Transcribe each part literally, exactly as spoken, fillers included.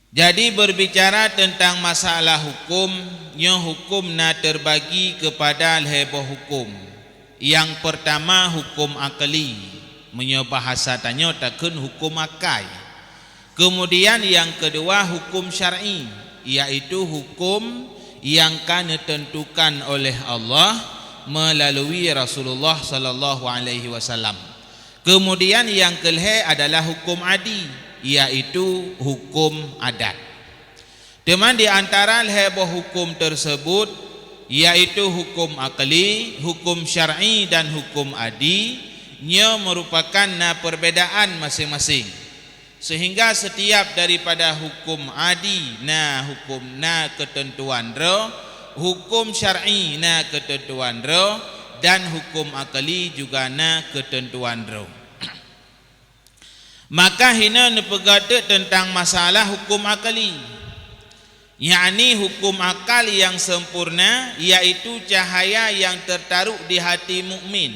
Jadi, berbicara tentang masalah hukum, nyoe hukum na terbagi kepada lhée boh hukum. Yang pertama, hukum akli, meunyoe bahasa tanyoe takheun hukum akai. Kemudian yang kedua, hukum syar'i, yaitu hukum yang ka neuteuntukan oleh Allah melalui Rasulullah sallallahu alaihi wasallam. Kemudian yang keulhée adalah hukum adi, yaitu hukum adat. Teuma di antara lhée boh hukum tersebut, yaitu hukum akli, hukum syar'i, dan hukum adi, nyoe merupakan na perbedaan masing-masing. Sehingga setiap daripada hukum adi na hukum, na keuteuntuan droe, hukum syar'i na keuteuntuan droe, dan hukum akli juga na keuteuntuan droe. Maka hinoe neupeugah teuk teuntang masalah hukum akli, yakni hukum akal yang sempurna, yaitu cahaya yang tertaruh di hati mukmin.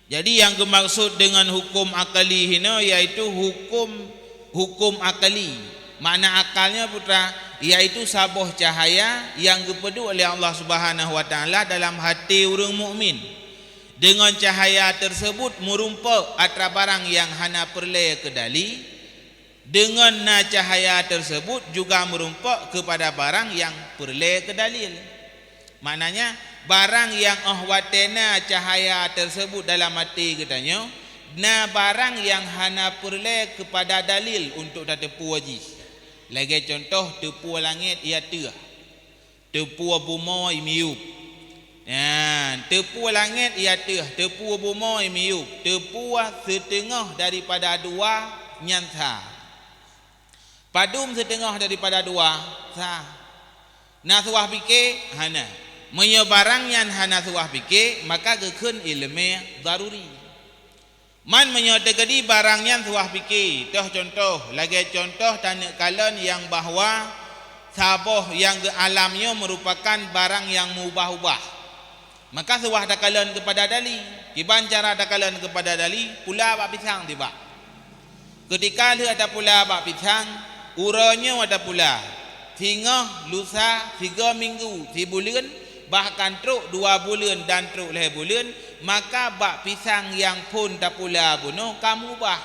Jadi, yang geumaksud dengan hukum akali hinoe yaitu hukum, hukum akali. Makna akalnya, putra, yaitu saboh cahaya yang geupeuduek lé Allah Subhanahu wa Taala dalam hati ureuëng mukmin. Deungon cahaya tersebut meurumpok atra barang nyang hana peureulée keu dali, deungon na cahaya tersebut juga meurumpok keupada barang nyang peureulée keu dalil. Maknanya, barang nyang óh watée na cahaya tersebut dalam até geutanyoe, na barang nyang hana peureulée keupada dalil untuk tateupeue jih. Lagée cuntoh, teupeue langét i ateueh, teupeue bumoe i miyueb. Nyan, teupeue langét i ateueh, teupeue bumoe i miyueb, teupeue siteungoh daripada dua nyan sa. Padum siteungoh daripada dua? Sa. Na suah pike? Hana. Meunyoe barang nyan hana suah pike, maka geukheun iéleumé daruri. Man meunyoe teukeudi barang nyan suah pike, toh cuntoh, lagée cuntoh taneuk kalon nyang bahwa saboh nyang geualam nyoe meurupakan barang nyang meubah-ubah. Maka suah takalon keupada dali. Kiban cara takalon keupada dali? Pula bak pisang tibak. Keutika lheueh tapula bak pisang, uroe nyoe tapula, singoh, lusa, sigoe minggu, sibuleuen, bahkan trok dua buleuen dan trok lhée buleuen, maka bak pisang nyang phon tapula bunoe ka meubah.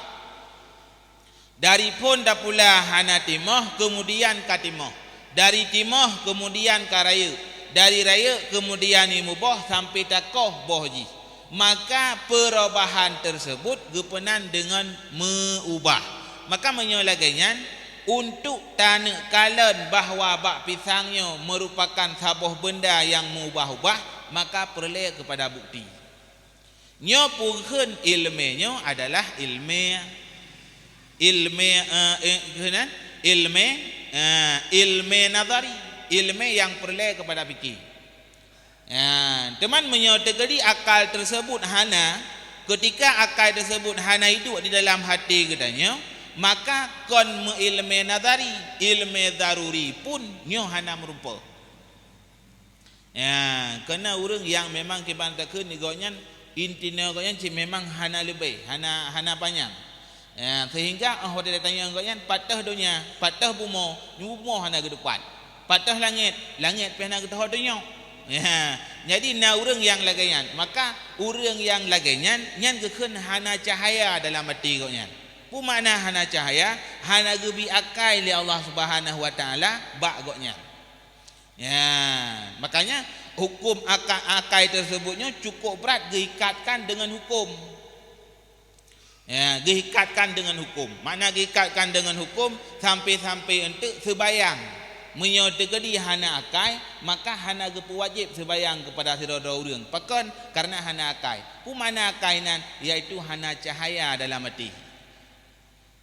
Dari phon tapula hana timoh, keumudian ka timoh. Dari timoh keumudian ka rayeuk. Dari rayeuk keumudian imuboh sampai takoh boh jih. Maka, perubahan tersebut geupeunan deungon meubah. Maka, meunyoe lagée nyan, untuk taneuk kalon bahwa bak pisang nyoe meurupakan saboh beunda nyang meubah-ubah, maka peureulée keupada bukeuti. Nyoe peukheun iéleumé nyoe adalah iéleumé, iéleumé, eh, eh, keunan, iéleumé, eh, iéleumé nazari, iéleumé nyang peureulée keupada pike. Ya, teuma meunyoe teukeudi akal tersebut hana, keutika akal tersebut hana iduek di dalam hati geutanyoe, maka kon meuiéleumé nazari, iéleumé daruri pun nyoe hana meurumpok. Ya, keunan ureuëng nyang memang kiban takheun di gobnyan, inti nyoe gobnyan cit memang hana leubeh, hana, hana panyang. Ya, sehingga óh watée tanyong gobnyan, pat teuh donya, pat teuh bumoe, nyoe bumoe hana geutupat. Pat teuh langét, langét pih hana geutuho donya. Ya, jadi na ureuëng nyang lagée nyan, maka ureuëng nyang lagée nyan, nyan geukheun hana cahaya dalam até gobnyan. Peue makna hana cahaya? Hana geubri akai lé Allah Subhanahu wa Taala bak gobnyan. Ya, makanya hukum aka-, akai tersebut nyoe cukup brat geuikatkan dengan hukum. Ya, geuikatkan dengan hukum. Makna geuikatkan dengan hukum, sampai-sampai enteuk seubayang. Meunyoe teukeudi hana akai, maka hana geupeuwajéb seubayang keupada sidroe-droe ureuëng. Pakon? Karena hana akai. Peue makna akai nan? Yaitu hana cahaya dalam até.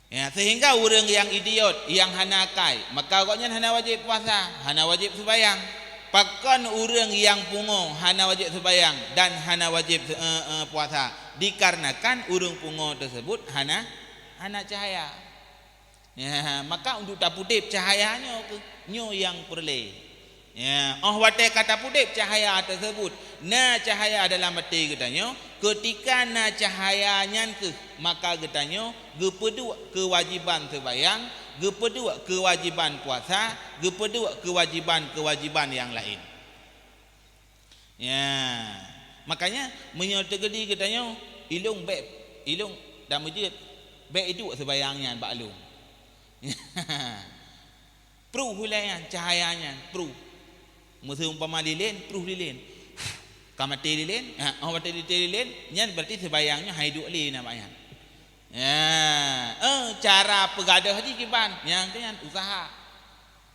Ya, sehingga ureuëng nyang idiot, nyang hana akai, maka gobnyan hana wajéb puasa, hana wajéb seubayang. Pakon ureuëng nyang pungo hana wajéb seubayang dan hana wajéb se-, eh, eh, puasa? Dikarenakan ureuëng pungo tersebut hana, hana cahaya. Ya, maka untuk tapudeb cahaya nyoe keuh, nyoe nyang peureulée. Ya, óh watée ka tapudeb cahaya tersebut, na cahaya dalam até geutanyoe, keutika na cahaya nyan keuh, maka geutanyoe geupeuduek keuwajiban seubayang, Geupeuduek keuwajiban puasa, geupeuduek keuwajiban-keuwajiban nyang laén. Ya. Makanya, meunyoe teukeudi geutanyoe, ilong bék, ilong dan meujeuet, bék iduek seubayang nyan bak lôn. Pruh ilée nyan, cahaya nyan, pruh. Meuseumpama lilén, pruh lilén. Ka maté lilén, ha, oh, maté lilén, nyan berarti seubayang nyoe hai duek lé na bak nyan. Ya, eh, cara peugadôh jih kiban, nyang keu nyan usaha.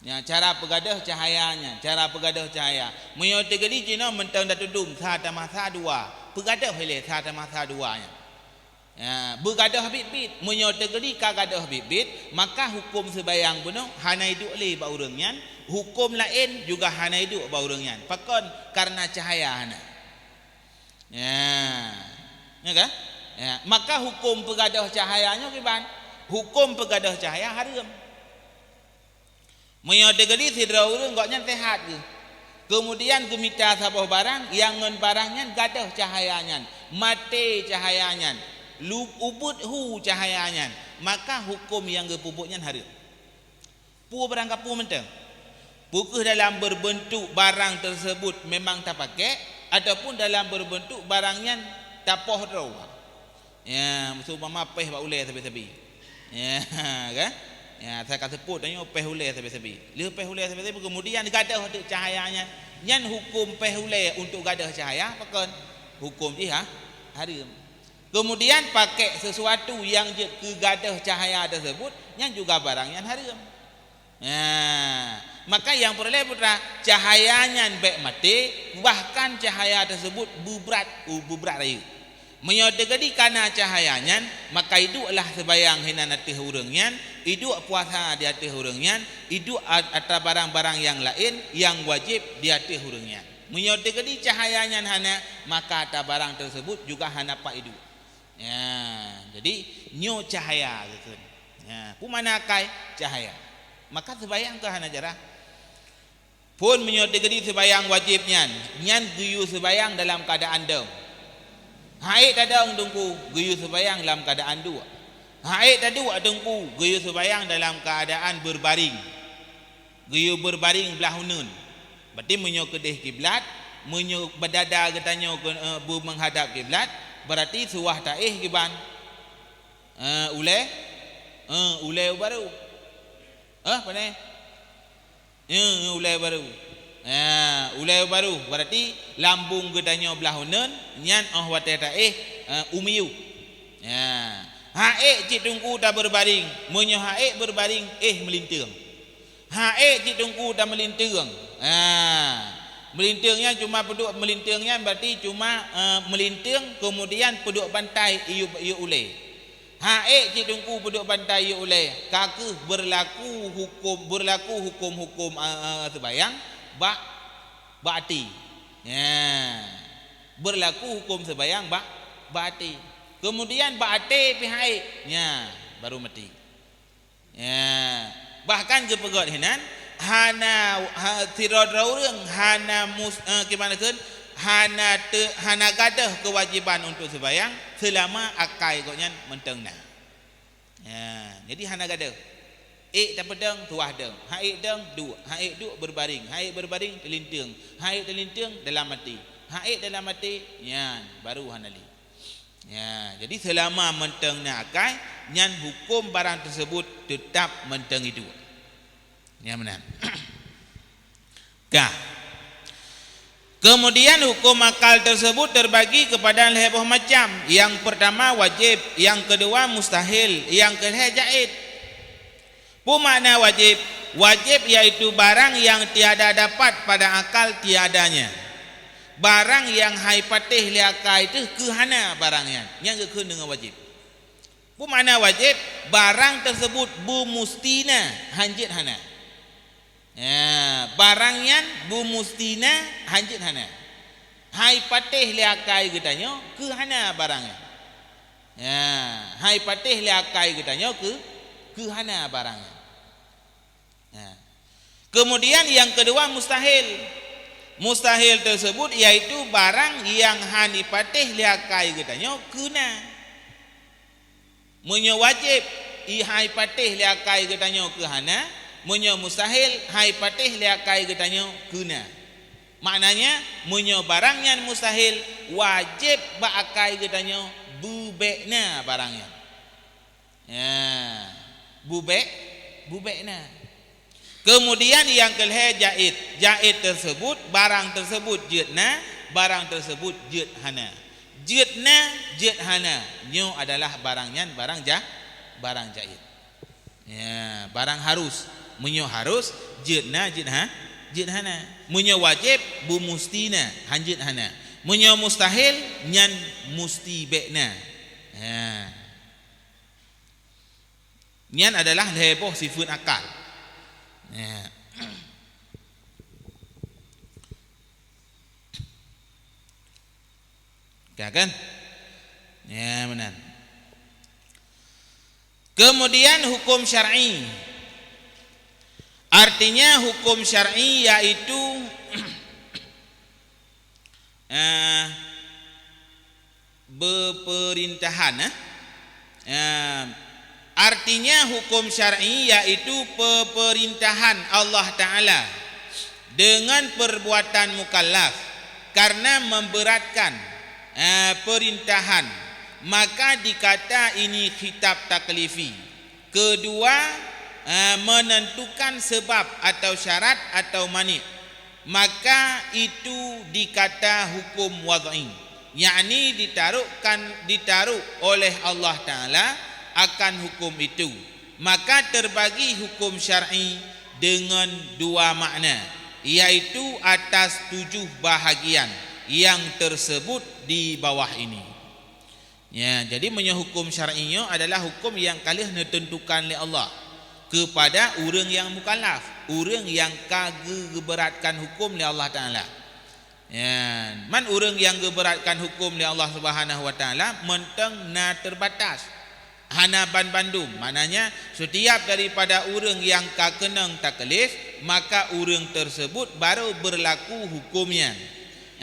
Ya, cara peugadôh cahaya nyan, cara peugadôh cahaya. Meunyoe teukeudi jinoe mantong tatudum, sa tamasa dua. Peugadôh ilée sa tamasa dua nyan. Ya, beugadôh biet-biet. Meunyoe teukeudi ka gadôh biet-biet, maka huköm seubayang bunoe hana iduek lé bak ureuëng nyan, huköm laén juga hana iduek bak ureuëng nyan. Pakon? Karena cahaya hana. Ya. Ya kan? Ya, maka huköm peugadôh cahaya nyoe kiban? Huköm peugadôh cahaya hareuem. Meunyoe teukeudi sidroe ureuëng gobnyan seuhat geuh, keumudian geumita saboh barang nyang ngon barang nyan gadôh cahaya nyan, maté cahaya nyan, lu-, ubeuet hu cahaya nyan, maka huköm nyang geupeubuet nyan hareuem. Peue barang kapeue mantong? Peu kheueh dalam beureubeuntuk barang teuseubut memang tapakék, ataupun dalam beureubeuntuk barang nyan tapoh droe. Ya, meuseumpama péh bak ulée sabe-sabe. Ya, kan? Ya, sa ka seupôt tanyoe péh ulée sabe-sabe. Lheueh péh ulée sabe-sabe, keumudian gadôh teuk cahaya nyan. Nyan huköm péh ulée untuk gadôh cahaya, pakon? Huköm jih ha, hareuem. Keumudian pakék seusuatu nyang jeuet keu gadôh cahaya teuseubut, nyan juga barang nyan hareuem. Nah, maka nyang peureulée putra, cahaya nyan bék maté, bahkan cahaya teuseubut beubrat, u, beubrat rayeuk. Meunyoe teukeudi kana cahaya nyan, maka idueklah seubayang hinan ateueh ureuëng nyan, iduek puasa di ateueh ureuëng nyan, iduek a-, atra barang-barang nyang laén nyang wajéb di ateueh ureuëng nyan. Meunyoe teukeudi cahaya nyan hana, maka atra barang teuseubut juga hana pat iduek. Ya, jadi nyoe cahaya geukheun. Ya, peue makna akai? Cahaya. Maka seubayang keu hana jarah. Phon meunyoe teukeudi seubayang wajéb nyan, nyan geuyue seubayang dalam keuadaan dong. Ha'ék tadong teungku, geuyue seubayang dalam keuadaan duek. Ha'ék taduek teungku, geuyue seubayang dalam keuadaan beurbaring. Geuyue beurbaring blaih uneuen. Berarti meunyoe keudeh kiblat, meunyoe beudada geutanyoe keu, eh, beumeunghadab kiblat, berarti suwah taéh kiban. Eh, ulée? Eh, ulée baru. Eh, pane? Eh, ulée baru. Ya, ulée baru. Berarti lambung geutanyoe blaih uneuen, nyan óh watée taéh, eh, u miyueb. Ya. Ha'ék cit teungku tabeurbaring. Meunyoe ha'ék beurbaring, éh meulinteung. Ha'ék cit teungku tameulinteung. Ha. Meulinteung nyan cuma peuduek meulinteung nyan berarti cuma, eh, meulinteung keumudian peuduek bantai iyup, iyup ulée. Ha'ék cit teungku peuduek bantai iyup ulée, ka kheueh beurlaku huköm, beurlaku huköm-huköm, eh, eh, seubayang bak, bak até. Ya. Beurlaku huköm seubayang bak, bak até. Keumudian bak até pih ha'ék. Nya, baru maté. Ya, bahkan geupeugét hinan, hana, ha, sidroe-droe ureuëng hana mus-, eh, kiban kheun, hana te-, hana gadôh keuwajéban untuk seubayang seulama akai gobnyan mantong na. Ya, jadi hana gadôh. Ék tapeudong, tuwah dong. Ha'ék dong, duek. Ha'ék duek, beurbaring. Ha'ék beurbaring, teulinteung. Ha'ék teulinteung, dalam até. Ha'ék dalam até, nyan, baru hana lé. Ya, jadi seulama mantong na akai, nyan huköm barang teuseubut teutap mantong iduek. Nyan meunan. Ka. Keumudian huköm akal teuseubut teurbagi keupada lhée boh macam. Nyang peurtama wajéb, nyang keudua mustahil, nyang keulhée jaiz. Peue makna wajéb? Wajéb yaitu barang nyang tiada dapat pada akal tiadanya. Barang nyang hai patéh lé akai teuh keuhana barang nyan, nyan geukheun deungon wajéb. Peue makna wajéb? Barang teuseubut beumustina, hanjeuet hana. Ya, barang nyan beumustina, hanjeuet hana. Hai patéh lé akai geutanyoe keuhana barang nyan. Ya, hai patéh lé akai geutanyoe keu-, keuhana barang nyan. Ya. Keumudian nyang keudua mustahil. Mustahil teuseubut yaitu barang nyang han ipatéh lé akai geutanyoe keu na. Meunyoe wajéb, i hai patéh lé akai geutanyoe keu hana, meunyoe mustahil, hai patéh lé akai geutanyoe keu na. Maknanya, meunyoe barang nyan mustahil, wajéb bak akai geutanyoe beubék na barang nyan. Ya, beubék, beubék na. Keumudian nyang keulhée jaiz. Jaiz teuseubut, barang teuseubut jeuet na, barang teuseubut jeuet hana. Jeuet na, jeuet hana, nyoe adalah barang nyan barang ja-, barang jaiz. Ya, barang harus. Meunyoe harus, jeuet na, jeuet ha-, jeuet hana. Meunyoe wajéb, beumusti na, han jeuet hana. Meunyoe mustahil, nyan musti bék na. Ya. Nyan adalah lhée boh sifeuet akal. Ya. Ka kan? Ya, meunan. Kemudian hukum syar'i. Artinya hukum syar'i yaitu, eh, beperintahan, eh. Eh, artinya hukum syar'i yaitu peperintahan Allah Ta'ala dengan perbuatan mukallaf karena memberatkan, eh, perintahan, maka dikata ini khitab taklifi. Kedua, eh, menentukan sebab atau syarat atau mani, maka itu dikata hukum wad'i, yakni ditaruhkan, ditaruh oleh Allah Ta'ala akan hukum itu. Maka terbagi hukum syar'i dengan dua makna, yaitu atas tujuh bahagian yang tersebut di bawah ini. Ya, jadi meunyoe hukum syar'i nyoe adalah hukum nyang ka lheueh neuteuntukan lé Allah keupada ureuëng nyang mukallaf, ureuëng nyang ka geu-, geuberatkan hukum lé Allah Ta'ala. Ya, man ureuëng nyang geuberatkan hukum lé Allah Subhanahu wa Ta'ala mantong na terbatas, hana banbandum. Maknanya, setiap daripada ureuëng nyang ka keunong taklif, maka ureuëng tersebut baru berlaku hukum nyan.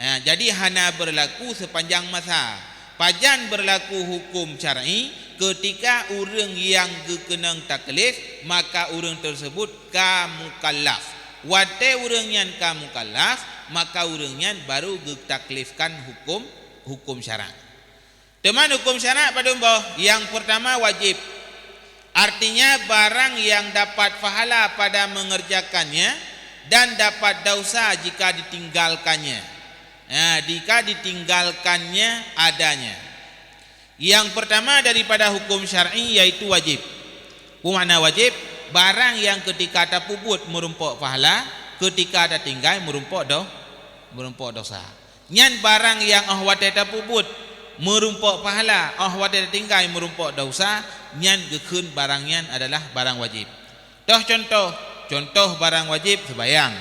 Ha, jadi hana berlaku sepanjang masa. Pajan berlaku hukum syar'i? Ketika ureuëng nyang geukeunong taklif, maka ureuëng tersebut ka mukallaf. Watée ureuëng nyan ka mukallaf, maka ureuëng nyan baru geutaklifkan hukum, hukum syara'. Teuma hukum syara' padum boh? Yang pertama wajib. Artinya, barang yang dapat pahala pada mengerjakannya dan dapat dosa jika ditinggalkannya. Nah, jika ditinggalkannya adanya. Yang pertama daripada hukum syar'i yaitu wajib. Peue makna wajib? Barang yang ketika tapeubuet meurumpok pahala, ketika tatinggai meurumpok do-, meurumpok dosa. Nyan barang nyang óh watée tapeubuet meurumpok pahala, óh watée tatinggai meurumpok dosa, nyan geukheun barang nyan adalah barang wajéb. Toh cuntoh, cuntoh barang wajéb seubayang.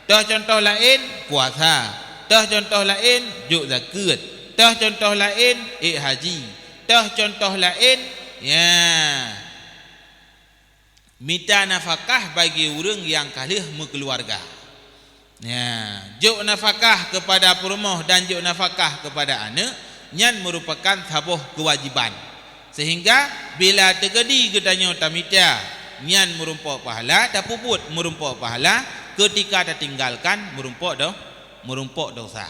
Toh cuntoh laén puasa. Toh cuntoh laén jok zakeuet. Toh cuntoh laén ék haji. Toh cuntoh laén, ya, mita nafakah bagi ureuëng nyang ka lheueh meukeuluwarga. Ya, jok nafakah keupada peurumoh dan jok nafakah keupada aneuëk, nyan meurupakan saboh keuwajiban. Seuhingga bila teugeudi geutanyoe tamita, nyan meurumpok pahala, tapeubuet meurumpok pahala, keutika tatinggalkan meurumpok do-, meurumpok dosa.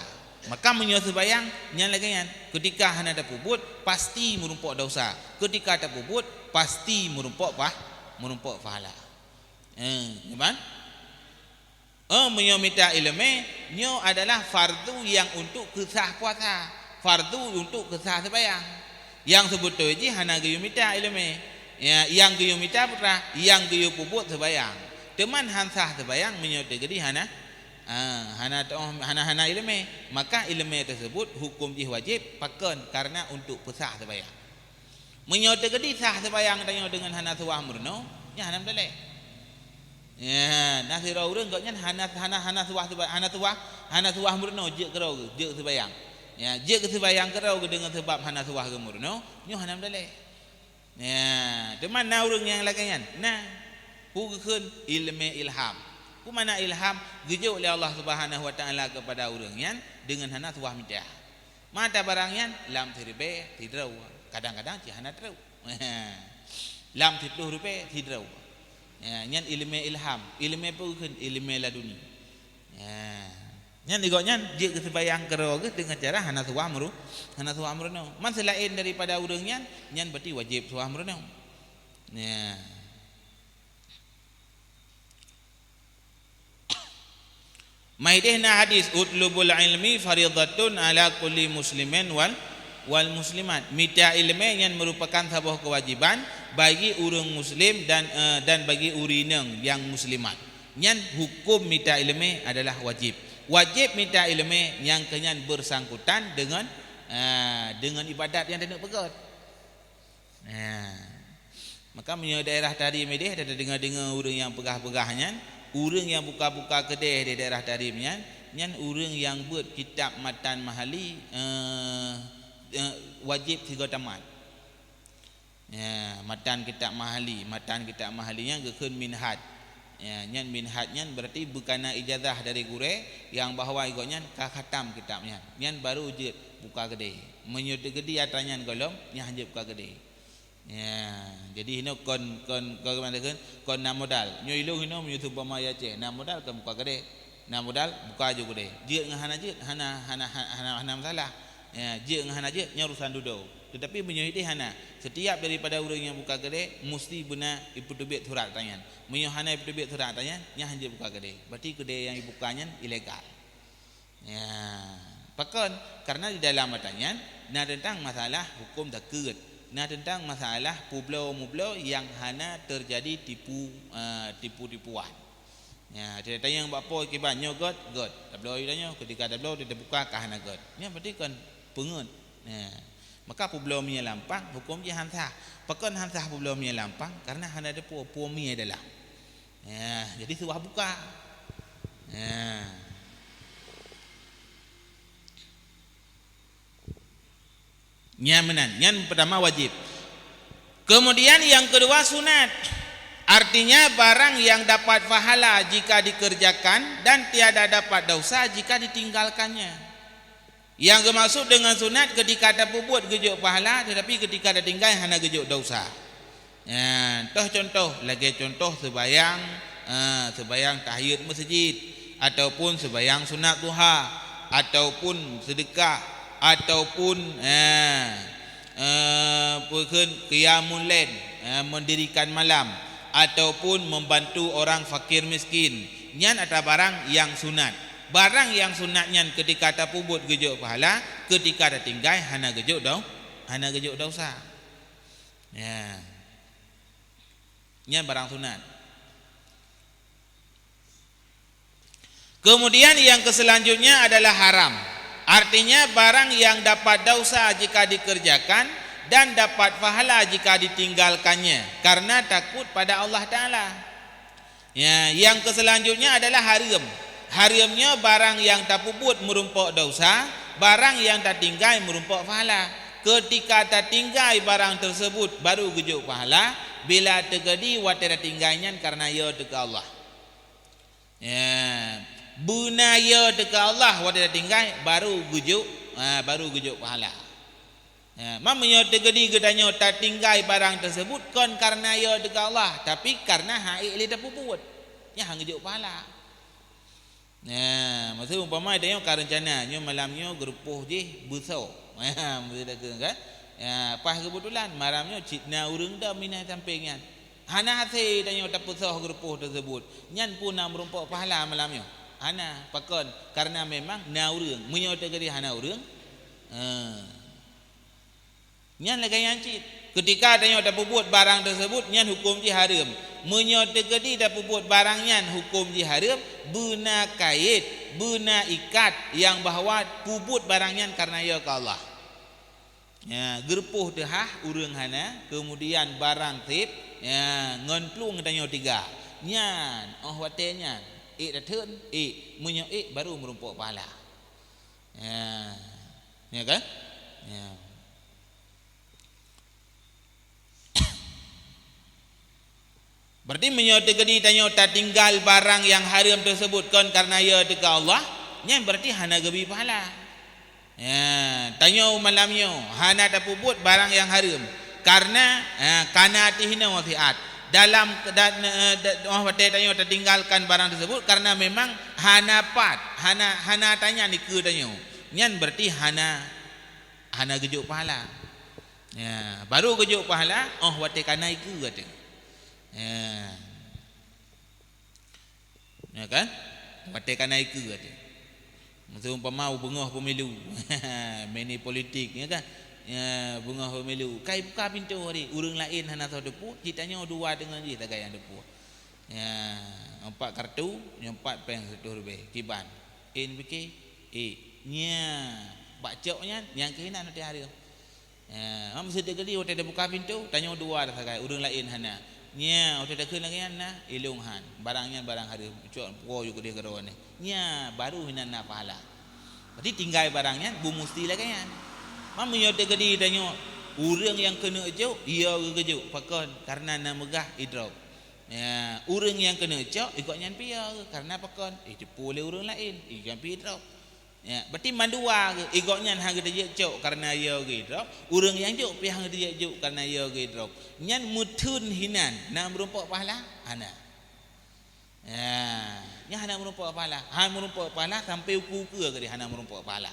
Maka meunyoe seubayang, nyan lagée nyan. Keutika hana tapeubuet, pasti meurumpok dosa. Keutika tapeubuet, pasti meurumpok pah-, meurumpok pahala. Eh, nyoe ban? Eh, meunyoe mita iéleumé, nyoe adalah fardu nyang untuk keusah puasa, fardu untuk keusah seubayang. Nyang seubeutôi jih hana geuyue mita iéleumé. Ya, nyang geuyue mita putra, nyang geuyue peubuet seubayang. Teuman han sah seubayang meunyoe teugeudi hana, ah, hana teuoh, hana, hana iéleumé. Maka iéleumé teusebut huköm jih wajéb, pakon? Karena untuk peusah seubayang. Meunyoe teugeudi sah seubayang tanyoe deungon hana suwah meurunoe, nyan hana meutalek. Ya, na sidroe ureuëng gobnyan hana, hana, hana suwah seuba-, hana suwah, hana suwah meurunoe jeuet keudroe, jeuet seubayang. Ya, jeuet seubayang keudroe deungon sabab hana suwah geumeurunoe, nyoe hana meutalek. Ya, teuma na ureuëng nyang lagée nyan? Na. Peue geukheun? Iéleumé ilham. Peue makna ilham? Geujok lé Allah Subhanahu wa Taala keupada ureuëng nyan deungon hana suwah mita. Mata barang nyan lam siribée sidroe, kadang-kadang cit hana trok. Lam siplôh ribèe sidroe. Ya, nyan ileumèe ilham, ileumèe peue kheun, ileumèe laduni. Ya. Nyan di gobnyan jeuet keu seumayang keudroe geuh deungon cara hana suah meuru-, hana suah meurunoe. Man seulaén daripada ureuëng nyan, nyan berarti wajéb suah meurunoe. Ya. Maideh na hadis, "Utlubul ilmi faridatun ala kulli muslimin wal, wal muslimat." Mita ileumèe nyan meurupakan saboh keuwajiban bagi ureuëng muslim dan, eh, dan bagi ureuëng inong nyang muslimat. Nyan huköm mita ileumèe adalah wajéb. Wajéb mita ileumèe nyang keu nyan beusangkutan deungon, eh, deungon ibadat nyang taneuk peugöt. Nah, maka meunyoe daerah Tarim ideh, tadeungoe-deungoe ureuëng nyang peugah-peugah nyan, ureuëng nyang buka-buka keudè di daerah Tarim nyan, nyan ureuëng nyang beuet kitab matan Mahali, eh, eh, wajéb sigoe tamat. Ya, matan kitab Mahali, matan kitab Mahali nyan geukheun Minhaj. Ya, nyan Minhaj nyan berarti beukana ijazah dari gurèe nyang bahwa gobnyan ka khatam kitab nyan. Nyan baru jeuet buka keudè. Meunyoe teukeudi atra nyan gohlom, nyan hanjeuet buka keudè. Ya, jadi hinoe kon, kon, kon, kon, kon na modal. Nyoe ilong hinoe meunyoe seumpama i Aceh, na modal kon buka keudè. Na modal, buka aju keudè. Jeuet ngon hana jeuet, hana, hana, hana, hana, hana masalah. Ya, jeuet ngon hana jeuet, nyan urusan dudoe. Tetapi meunyoe ideh hana, setiap daripada ureuëng nyang buka keudè, musti beuna ipeuteubiet surat atra nyan. Meunyoe hana ipeuteubiet surat atra nyan, nyan hanjeuet buka keudè. Berarti keudè nyang ibuka nyan ilegal. Ya, pakon? Karena di dalam atra nyan na teuntang masalah huköm zakeuet, na teuntang masalah peubloe-meubloe nyang hana teujadi tipu, eh, tipu-tipuan. Ya, tanyong bak po kiban nyoe göt, göt. Tabloe tanyoe, ketika tabloe teubuka ka hana göt. Nyan berarti kon peungeuet. Ya. Maka peubloe mie lampang huköm jih han sah. Pakon han sah peubloe mie lampang? Karena hana teupuwoe, puwoe mie dalam. Ya, jadi suah buka. Ya. Nyan meunan, nyan pertama wajib. Kemudian yang kedua sunat. Artinya barang yang dapat pahala jika dikerjakan dan tiada dapat dosa jika ditinggalkannya. Nyang geumaksud deungon sunat, keutika tapeubuet geujok pahala, teutapi keutika tatinggai hana geujok desya. Nyan, toh cuntoh, lagèe cuntoh seubayang, eh, seubayang tahiyat meuseujid, ataupun seubayang sunat duha, ataupun seudeukah, ataupun, eh, eh, peue kheun, qiyamul lail, eh, mendirikan malam, ataupun membantu orang fakir miskin. Nyan atra barang nyang sunat. Barang nyang sunat nyan keutika tapeubuet geujok pahala, keutika tatinggai hana geujok dau-, hana geujok desya. Ya. Nyan barang sunat. Kemudian yang keselanjutnya adalah haram. Artinya barang yang dapat desya jika dikerjakan dan dapat pahala jika ditinggalkannya karena takut pada Allah Taala. Ya, yang keselanjutnya adalah hareuem. Hareuem nyoe barang nyang tapeubuet meurumpok desya, barang nyang tatinggai meurumpok pahala. Keutika tatinggai barang teusebut baru geujok pahala, bila teukeudi watèe tatinggai nyan kareuna yo teuka Allah. Ya, beuna yo teuka Allah watèe tatinggai baru geujok, ha, baru geujok pahala. Ya, ma meunyoe teukeudi geutanyoe tatinggai barang teusebut kon kareuna yo teuka Allah, tapi kareuna han ék lé tapeubuet. Nyan han geujok pahala. Ya, maksud umpama tanyoe ka reuncana nyoe malam nyoe geurupoh jih beusoe. Ya, maksud takheun kan? Ya, pas keubeutulan malam nyoe cit na ureuëng dom inan sampéng nyan. Hana hasé tanyoe tapeusoh geurupoh teusebut. Nyan peue na meurumpok pahala malam nyoe? Hana. Pakon? Kareuna memang na ureuëng. Meunyoe teukeudi hana ureuëng, ha. Nyan lagèe nyan cit. Keutika tanyoe tapeubuet barang teusebut, nyan huköm jih hareuem. Meunyoe teukeudi tapeubuet barang nyan huköm jih hareuem, beuna kayét, beuna ikat nyang bahwa peubuet barang nyan kareuna yo keu Allah. Ya, geurupoh teuhah ureuëng hana, keumudian barang sép, ya, ngon plueng tanyoe tiga. Nyan, óh watèe nyan, ék tatheun, ék. Meunyoe ék, baru meurumpok pahala. Ya. Ya kan? Ya. Berarti meunyoe teukeudi tanyoe tatinggai barang nyang hareuem teusebut kon kareuna yo teuka Allah, nyan berarti hana geubri pahala. Ya, tanyoe malam nyoe hana tapeubuet barang nyang hareuem. Karena, eh, kana ateuh hinoe wasiat. Dalam, dan, eh, da-, 'oh watèe tanyoe tatinggalkan barang tersebut karena memang hana pat, hana, hana tanyan ikeue tanyoe. Nyan berarti hana, hana geujok pahala. Ya, baru geujok pahala, 'oh watèe kana ikeue ateuh. Ya. Ya kan? Watèe kana ikeue tadi. Miseu umpama beungoh pemilu. Money politik, ya kan? Ya, beungoh pemilu. Kai buka pintoe hari, ureueng laén hana soe teupue, cit tanyoe dua deungon jih sagai nyang teupue. Ya, empat kartu, nyoe empat péng seratus ribèe, kiban. Eh, pike, eh, nya, bak cok nyan, nyang keuh inan watèe hareuem. Ya, mam seudeuk geuh watèe tabuka pintoe, tanyoe dua dah sagai, ureueng laén hana. Nya, watèe takheun lagèe nyan na, ilông han. Barang nyan barang hareuem, cok po yue keudeh keudroe nyan. Nya, baru hinan na pahala. Berarti tinggai barang nyan, beumusti lagèe nyan. Mam meunyoe teukeudi tanyoe, ureueng nyang keuneuk jok, iya geuh geujok. Pakon? Karena na meugah idrop. Ya, ureueng nyang keuneuk cok, i gobnyan pih iya geuh. Karena pakon? Iteupue lé ureueng laén, i gobnyan pih idrop. Ya, berarti mandua geuh, i gobnyan han geuteujok cok karena iya geuh idrop, ureueng nyang jok pih han geuteujok jok karena iya geuh idrop. Nyan meutheun hinan, na meurumpok pahala? Hana. Ya, nyan hana meurumpok pahala. Han meurumpok pahala sampai ukeue-ukeue keudeh hana meurumpok pahala.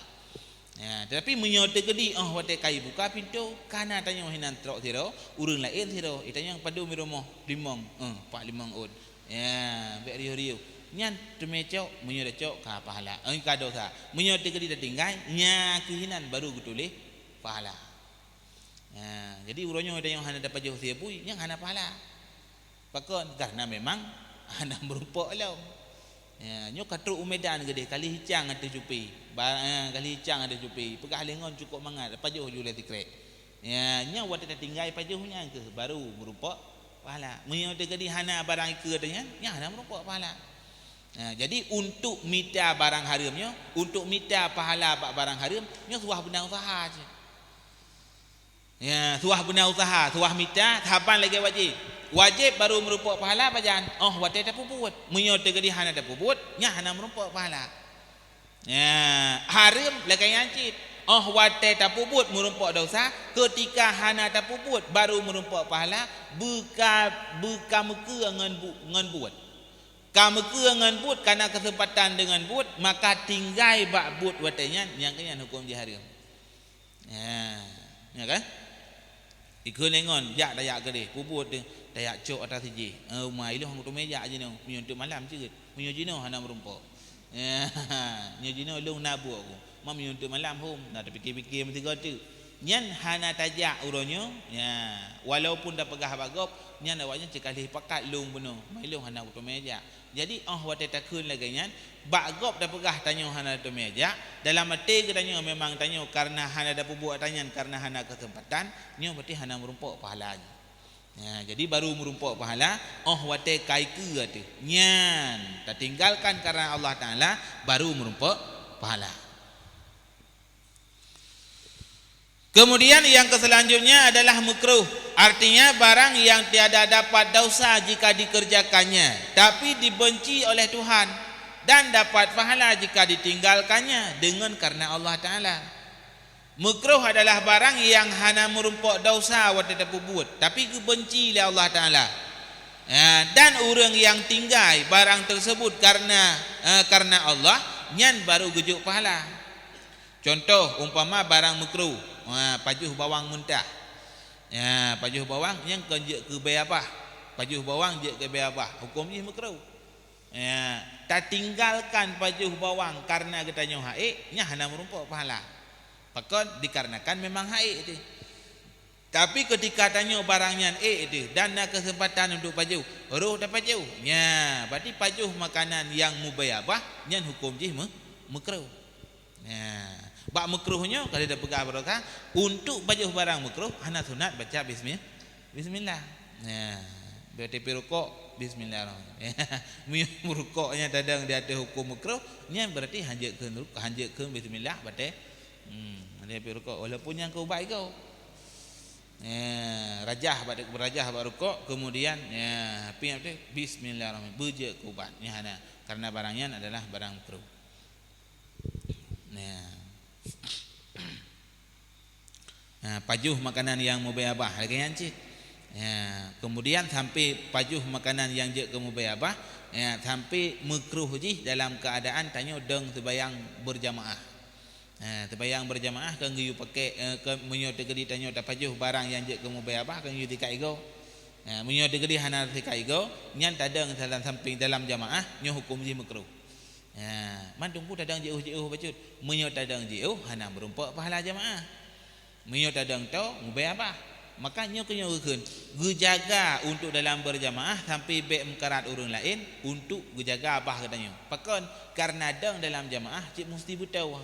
Ya, tetapi meunyoe teukeudi 'oh watèe kai buka pintoe, kana tanyoe hinan trok sidroe, ureueng laén sidroe, eh, tanyoe padum di rumoh, limong, eh, pat limong ôn. Ya, bèk riôh-riôh. Nyan teumé cok, meunyoe tacok ka pahala. Eh, ka dosa. Meunyoe teukeudi tatinggai, nya keuh hinan baru geutuléh pahala. Ya, jadi uroe nyoe tanyoe hana tapajoh sie bui, nyan hana pahala. Pakon? Karena memang hana meurumpok lom. Ya, nyoe ka trok u Medan keudeh, kali hicang ateuh cupi. Ba, eh, kali hicang ateuh cupi. Peugah lé ngon cukôp mangat, pajoh ju lé sikrek. Ya, nyan watèe tatinggai pajoh nyan keuh baru meurumpok pahala. Meunyoe teukeudi hana barang ikeue teuh nyan, nyan hana meurumpok pahala. Ya, jadi untuk mita barang hareuem nyoe, untuk mita pahala bak barang hareuem, nyoe suah beuna useuha cit. Ya, suah beuna useuha, suah mita, saban lagèe wajéb. Wajéb baru meurumpok pahala pajan? 'Oh watèe tapeubuet. Meunyoe teukeudi hana tapeubuet, nyan hana meurumpok pahala. Ya, hareuem lagèe nyan cit. 'Oh watèe tapeubuet meurumpok dosa, keutika hana tapeubuet baru meurumpok pahala, beuka, beuka meukeue ngon bu-, ngon buet. Ka meukeue ngon buet, kana keuseumpatan deungon buet, maka tinggai bak buet watèe nyan, nyang keuh nyan huköm jih hareuem. Ya, ya kan? Ikheun lé ngon, jak tajak keudeh, peubuet deh, tajak cok atra sijih. Eh, uma ilông hana kuteumé jak jinoe, meunyoe teuk malam cit. Meunyoe jinoe hana meurumpok. Ya, nyoe jinoe lông na buet ku. Mam meunyoe teuk malam hom, na tapike-pike meusigoe teuk. Nyan hana tajak uroe nyoe. Ya, walaupun tapeugah bak gob, nyan awaknyan cit ka lheueh pakat lông bunoe. Mai lông hana kuteumé jak. Jadi, 'oh watèe takheun lagèe nyan, bak gob tapeugah tanyoe hana teumé jak, dalam até geutanyoe memang tanyoe kareuna hana tapeubuet atra nyan kareuna hana keuseumpatan, nyoe berarti hana meurumpok pahala nyoe. Ya, jadi baru meurumpok pahala, 'oh watèe ka ikeue ateuh. Nyan, tatinggalkan kareuna Allah Taala, baru meurumpok pahala. Kemudian yang keselanjutnya adalah makruh, artinya barang yang tiada dapat dosa jika dikerjakannya, tapi dibenci oleh Tuhan, dan dapat pahala jika ditinggalkannya dengan karena Allah Taala. Makruh adalah barang yang hana meurumpok dosa watèe tapeubuet, tapi geubenci lé Allah Taala. Ya, dan ureueng yang tinggai barang tersebut karena, eh, karena Allah, nyan baru geujok pahala. Contoh, umpama barang makruh, ha, pajoh bawang meuntah. Ya, pajoh bawang nyan kon jeuet keu bèe babah. Pajoh bawang jeuet keu bèe babah, huköm jih makruh. Ya, tatinggalkan pajoh bawang kareuna geutanyoe ha'ék, nyan hana meurumpok pahala. Pakon? Dikarenakan memang ha'ék teuh. Tapi keutika tanyoe barang nyan ék teuh dan na keuseumpatan untuk pajoh, roh tapajoh. Nya, berarti pajoh makanan nyang mubèe babah nyan huköm jih meu-, makruh. Nya, bak makruh nyoe ka lheueh tapeugah baroesa, untuk pajoh barang makruh hana sunat baca bismi-, bismillah. Nya, berarti pi rukok, bismillahirrahmanirrahim. Meunyoe rukok nyan tadong di ateueh huköm makruh, nyan berarti hanjeuet kheun, hanjeuet kheun bismillah batèe. Hmm, hanjeuet pi rukok walaupun nyan keu ubat iko. Ya, rajah bak, rajah bak rukok, kemudian, ya, pi nyan teuh, bismillahirrahmanirrahim. Beujeuet keu ubat. Nyan hana. Karena barang nyan adalah barang makruh. Ya. Ha, pajoh makanan nyang mubèe babah lagèe nyan cit. Ya, kemudian sampai pajoh makanan nyang jeuet keu mubèe babah, ya, sampai meukruh jih dalam keuadaan tanyoe dong seumayang beurjamaah. Ha, seumayang beurjamaah kon geuyue pakè, eh, kon meunyoe teukeudi tanyoe tapajoh barang nyang jeuet keu mubèe babah kon geuyue sikat igoe. Ha, meunyoe teukeudi hana sikat igoe, nyan tadong dalam sampéng dalam jamaah, nyoe huköm jih meukruh. Ha, mandum peue tadong jiôh-jiôh bacut. Meunyoe tadong jiôh, hana meurumpok pahala jamaah. Meunyoe tadong toe, mubèe babah. Maka nyoe keuh nyoe geukheun, geujaga untuk dalam beurjamaah sampai bèk meukarat ureuëng laén untuk geujaga babah geutanyoe. Pakon? Kareuna dong dalam jamaah cit musti beutoe.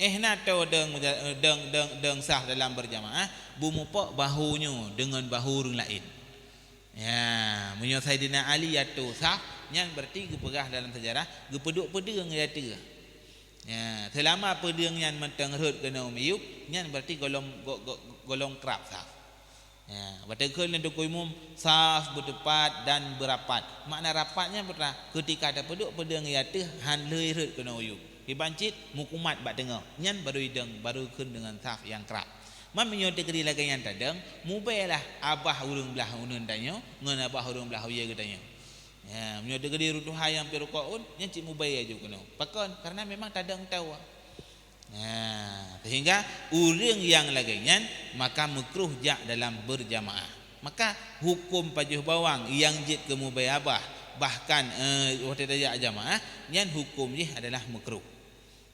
Eh na toe dong, dong, dong, dong saf dalam beurjamaah, beumupok bahu nyoe deungon bahu ureuëng laén. Ya, meunyoe Saidina Ali atoe saf, nyan berarti geupeugah dalam sejarah geupeuduek peudeueng di ateueh. Ya, seulama peudeueng nyan mantong rhot keunoe miyueb, nyan berarti golom, go-, go-, golom krab saf. Ya, watèe geukheun lé Teungku Imum, saf beuteupat dan beurapat. Makna rapat nyan peue? Keutika tapeuduek peudeueng di ateueh, hán lheueh rhot keunoe miyueb. Kiban cit meukumat bak teungoh. Nyan barô idong, barô geukheun deungon saf nyang krab. Man meunyoe teukeudi lagèe nyan tadong, mubèe lah babah ureuëng blah uneuen tanyoe ngon babah ureuëng blah u yèe geutanyoe. Ya, meunyoe teukeudi rot tuha nyang pih rukok un, nyan cit mubèe laju keunoe. Pakon? Kareuna memang tadong toe. Ya, sehingga ureuëng nyang lagèe nyan maka meukruh jak dalam beurjamaah. Maka huköm pajoh bawang nyang jeuet keu mubèe babah, bahkan, eh, watèe tajak jamaah, nyan huköm jih adalah meukruh.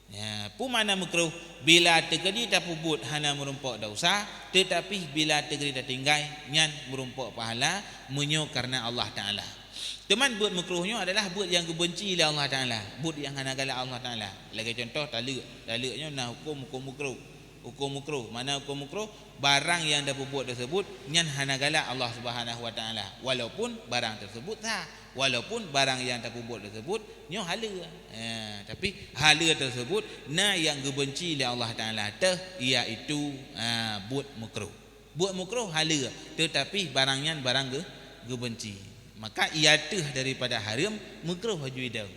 Ya, peue makna meukruh? Bila teukeudi tapeubuet hana meurumpok desya, teutapi bila teukeudi tatinggai nyan meurumpok pahala meunyoe kareuna Allah Taala. Teuma buet meukruh nyoe adalah buet nyang geubeunci lé Allah Taala, buet nyang hana galak Allah Taala. Lagèe cuntoh taleuek, taleuek nyoe na huköm, huköm meukruh. Huköm meukruh, makna huköm meukruh, barang nyang tapeubuet teuseubut nyan hana galak Allah Subhanahu wa Taala, walaupun barang teuseubut sah, walaupun barang nyang tapeubuet teuseubut nyoe haleue. Eh, tapi haleue teuseubut na nyang geubeunci lé Allah Taala teuh, iaitu, ah, buet meukruh. Buet meukruh haleue, teutapi barang nyan barang geu-, geubeunci. Maka i ateueh daripada hareuem, meukruh laju idong.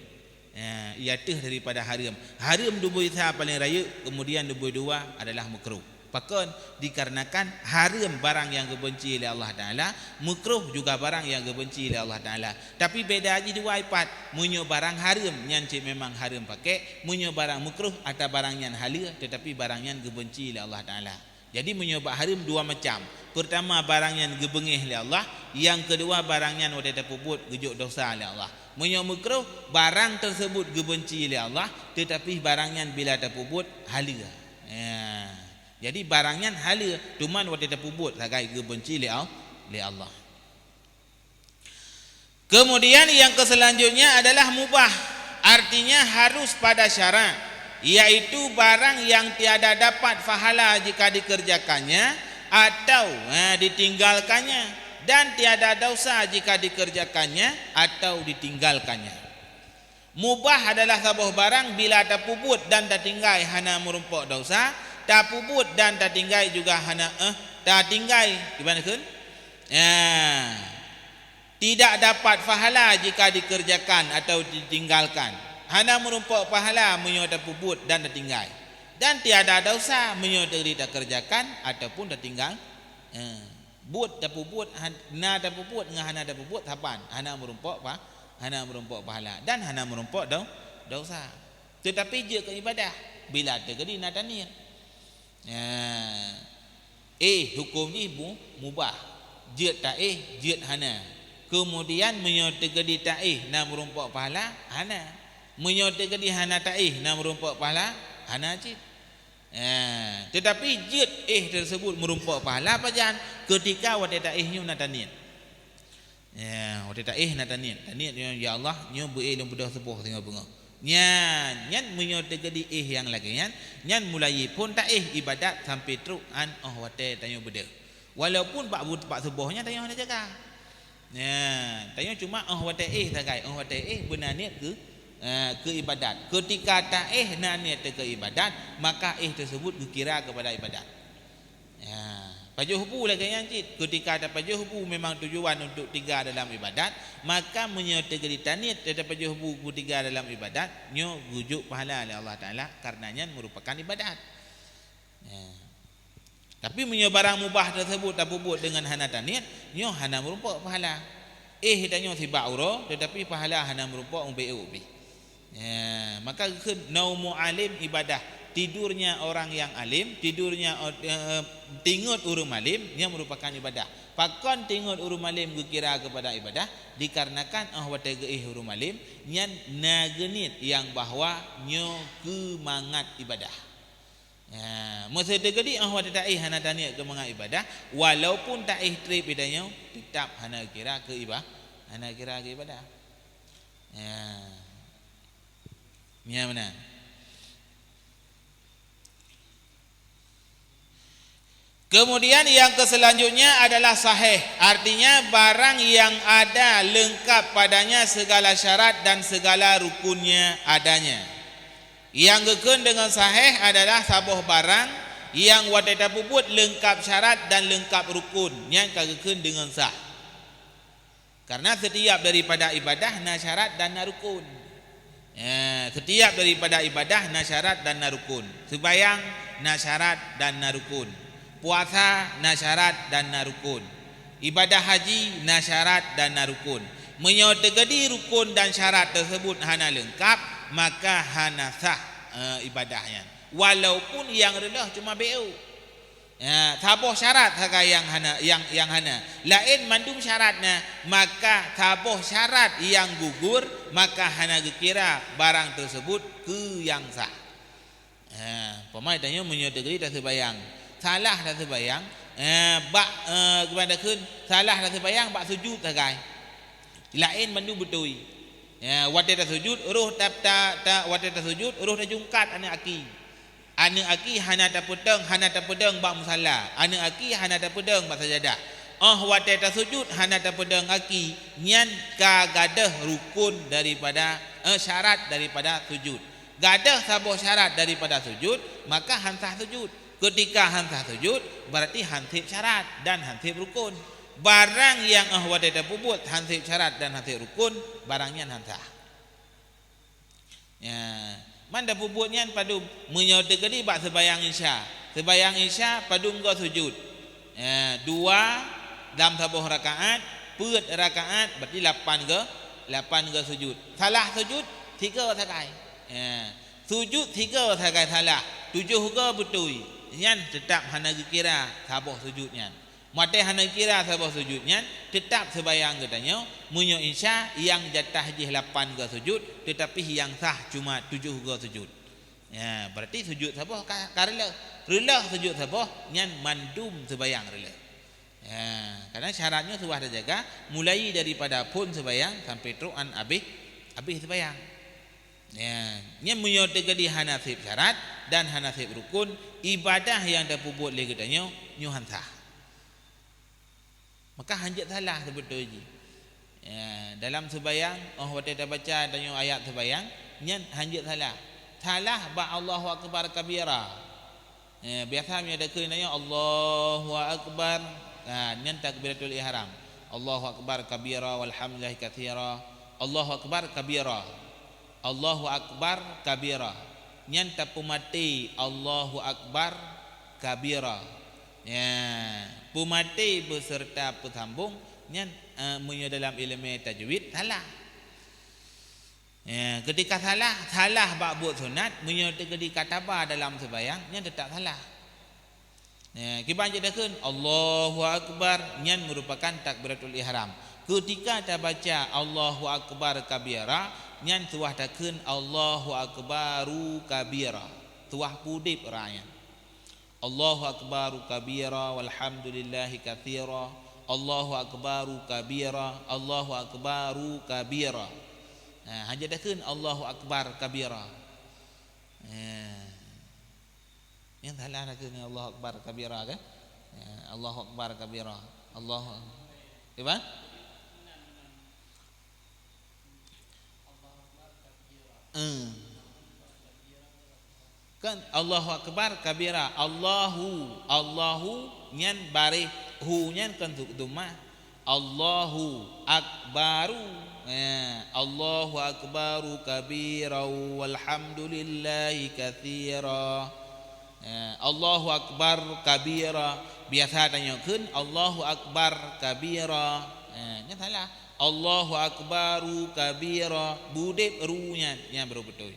Ya, i ateueh daripada hareuem. Hareuem leubèh sa paléng rayeuk, kemudian leubèh dua adalah meukruh. Pakon? Dikarenakan hareuem barang nyang geubeunci lé Allah Taala, meukruh juga barang nyang geubeunci lé Allah Taala. Tapi beda jih dua ipat. Meunyoe barang hareuem, nyan cit memang hareuem pakè. Meunyoe barang meukruh, ata barang nyan haleue, teutapi barang nyan geubeunci lé Allah Taala. Jadi, meunyoe bak hareuem dua macam. Peurtama, barang nyan geubeungéh lé Allah. Nyang keudua, barang nyan watèe tapeubuet geujok desya lé Allah. Meunyoe meukruh, barang teuseubut geubeunci lé Allah, teutapi barang nyan bila tapeubuet haleue. Ya. Jadi, barang nyan haleue, teuma watèe tapeubuet sagai geubeunci lé Al-, lé Allah. Kemudian yang keselanjutnya adalah mubah, artinya harus pada syarak, yaitu barang yang tiada dapat pahala jika dikerjakannya atau, ha, ditinggalkannya, dan tiada dosa jika dikerjakannya atau ditinggalkannya. Mubah adalah saboh barang bila tapeubuet dan tatinggai hana meurumpok desya, tapeubuet dan tatinggai juga hana, eh, tatinggai, kiban kheun? Ya. Tidak dapat pahala jika dikerjakan atau ditinggalkan. Hana meurumpok pahala meunyoe tapeubuet dan tatinggai. Dan tiada dosa meunyoe teukeudi takerjakan ataupun tatinggai. Eh, buet tapeubuet, han-, na tapeubuet ngon hana tapeubuet saban, hana meurumpok pa-, hana meurumpok pahala dan hana meurumpok do-, dosa. Teutapi jeuet keu ibadah bila teukeudi na taniet. Ya. Eh, huköm jih mu-, mubah. Jeuet taéh, jeuet hana. Keumudian, meunyoe teukeudi taéh na meurumpok pahala, hana. Meunyoe teukeudi hana taéh na meurumpok pahala, hana cit. Eh, teutapi jeuet éh teuseubut meurumpok pahala pajan? Keutika watèe taéh nyoe na taniet. Ya, watèe taéh na taniet. Taniet nyoe, "Ya Allah, nyoe beu éh lôn beudôh suboh singoh beungoh." Nyan, nyan meunyoe teukeudi éh nyang lagèe nyan, nyan mulai phon taéh ibadat sampai trok an óh watèe tanyoe beudôh. Walaupun bak bu-, bak suboh nyan tanyoe hana jaga. Nyan, tanyoe cuma óh watèe éh sagai, óh watèe éh beuna niet keu, eh, keu ibadat. Keutika taéh na niet keu ibadat, maka éh teuseubut geukira keupada ibadat. Ya, pajoh bu lagèe nyan cit. Keutika tapajoh bu memang tujuan untuk tiga dalam ibadat, maka meunyoe teukeudi taniet tapajoh bu keu tiga dalam ibadat, nyoe geujok pahala lé Allah Taala, kareuna nyan meurupakan ibadat. Ya. Tapi meunyoe barang mubah tersebut tapeubuet deungon hana taniet, nyoe hana meurumpok pahala. Eh, tanyoe sibak uroe, tetapi pahala hana meurumpok, mubeuet pih. Ya, maka geukheun naumu alim ibadah. Tidurnya orang yang alim, tidurnya, eh, tingot ureuëng alim, nyan merupakan ibadah. Pakon tingot ureuëng alim geukira keupada ibadah? Dikarenakan óh watée geuéh ureuëng alim, nyan na geuniet nyang bahwa nyoe keu mangat ibadah. Ya, meuseuti geudi óh watée taéh hana taniet keu mangat ibadah, walaupun taéh treb idanyoe, teutap hana kira keu iba-, hana kira keu ibadah. Ya. Ya, beuna. Kemudian yang keselanjutnya adalah sahih, artinya barang yang ada lengkap padanya segala syarat dan segala rukunnya adanya. Nyang geukheun deungon sahih adalah saboh barang nyang watée tapeubuet leungkab syarat dan leungkab rukun, nyan ka geukheun deungon sah. Karena setiap daripada ibadah na syarat dan na rukun. Ya, setiap daripada ibadah na syarat dan na rukun. Seubayang na syarat dan na rukun. Puasa na syarat dan na rukun. Ibadah haji na syarat dan na rukun. Meunyoe teugeudi rukun dan syarat teusebut hana leungkab, maka hana sah, eh, ibadah nyan. Walaupun nyang reuloh cuma beu. Ya, saboh syarat sagai nyang hana, nyang, nyang hana. Laén mandum syarat na, maka saboh syarat nyang gugur, maka hana geukira barang teusebut keu nyang sah. Ha, umpama tanyoe meunyoe teugeudi taseubayang, salah taseubayang, eh, bak, eh, geuba takheun, salah taseubayang bak sujud sagai. Laén mandum beutôi. Ya, watée tasujud, roh ta-, ta-, ta-, watée tasujud, roh tajungkat aneuëk aki. Aneuëk aki hana tapeudong, hana tapeudong bak musala. Aneuëk aki hana tapeudong bak sajadah. Óh watée tasujud hana tapeudong aki, nyan ka gadôh rukun daripada, eh, syarat daripada sujud. Gadôh saboh syarat daripada sujud, maka han sah sujud. Keutika han sah sujud, berarti han sép syarat dan han sép rukun. Barang nyang óh watée tapeubuet han sép syarat dan han sép rukun, barang nyan han sah. Ya, man tapeubuet nyan padum? Meunyoe teugeudi bak seubayang Isya. Seubayang Isya padum goe sujud? Ya, dua lam saboh rakaat, peuet rakaat, berarti lapan goe, lapan goe sujud. Salah sujud, tiga sagai. Ya, sujud tiga sagai salah, tujoh goe beutôi. Nyan teutap hana geukira saboh sujud nyan. Watée hana kira saboh sujud nyan, teutap seubayang geutanyoe, meunyoe Isya nyang jatah jih lapan goe sujud, teutapi nyang sah cuma tujoh goe sujud. Ya, berarti sujud saboh ka, ka reuloh. Reuloh sujud saboh nyan mandum seubayang reuloh. Ya, karena syarat nyoe suwah tajaga, mulai daripada phon seubayang sampai trok an abéh, abéh seubayang. Ya, nyan meunyoe teugeudi hana sép syarat dan hana sép rukun, ibadah nyang tapeubuet lé geutanyoe nyoe han sah. Maka han jeuet salah seubeutôi jih. Ya, dalam seubayang, óh watée tabaca tanyoe ayat seubayang, nyan han jeuet salah. Salah bak Allahu Akbar kabira. Ya, biasa meunyoe takheun tanyoe, "Allahu Akbar." Ha, nyan takbiratul ihram. "Allahu Akbar kabira walhamdulillahi katsira." Allahu Akbar kabira. Allahu Akbar kabira. Nyan tapeumaté Allahu Akbar kabira. Ya, peumaté beuseureuta peusambong nyan, eh, meunyoe dalam iéleumé tajwid salah. Ya, keutika salah, salah bak buet sunat, meunyoe teugeudi kataba dalam seubayang, nyan teutap salah. Ya, kiban cit takheun, "Allahu Akbar," nyan meurupakan takbiratul ihram. Keutika tabaca, "Allahu Akbar kabira," nyan suwah takheun, "Allahu Akbaru kabira." Suwah peudeb ra nyan. "Allahu Akbaru kabira, walhamdulillahi katsira. Allahu Akbaru kabira, Allahu Akbaru kabira." Ha, han jeuet takheun, "Allahu Akbar kabira." Ha. Nyang salah takheun Allahu Akbar kabira kan? Ya, Allahu Akbar kabira. Allahu, apa? Eh. Kan Allahu Akbar kabira. Allahu, Allahu nyan baréh hu nyan kan dhu-, dhammah. Allahu Akbaru. Ya, Allahu Akbaru kabira walhamdulillahi katsira. Eh, Allahu Akbar kabira. Biasa tanyoe kheun, "Allahu Akbar kabira." Eh, nyan salah. "Allahu Akbaru kabira." Beudeb ru nyan, nyan baru beutôi.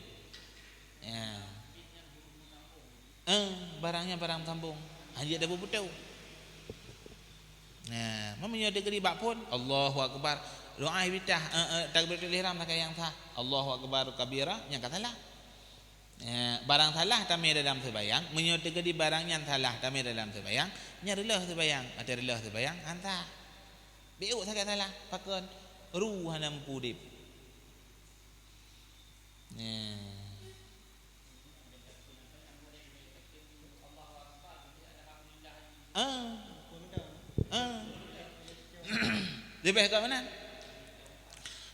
Ya. Eh, barang nyan barang sambong. Hanjeuet dah beutôi. Nah, meunyoe teukeudi bak phon, Allahu Akbar. Doa iftitah, eh, eh, takbiratul ihram sakai nyang sah. Allahu Akbar kabira, nyang ka salah. Eh, barang salah tamé dalam seubayang, meunyoe teukeudi barang nyan salah tamé dalam seubayang, nyan reuloh seubayang, watèe reuloh seubayang, han sah. Biuk sagai salah, pakon ru hana meupeudeb. Nah. Ah. Ah. Leubeh kat mana?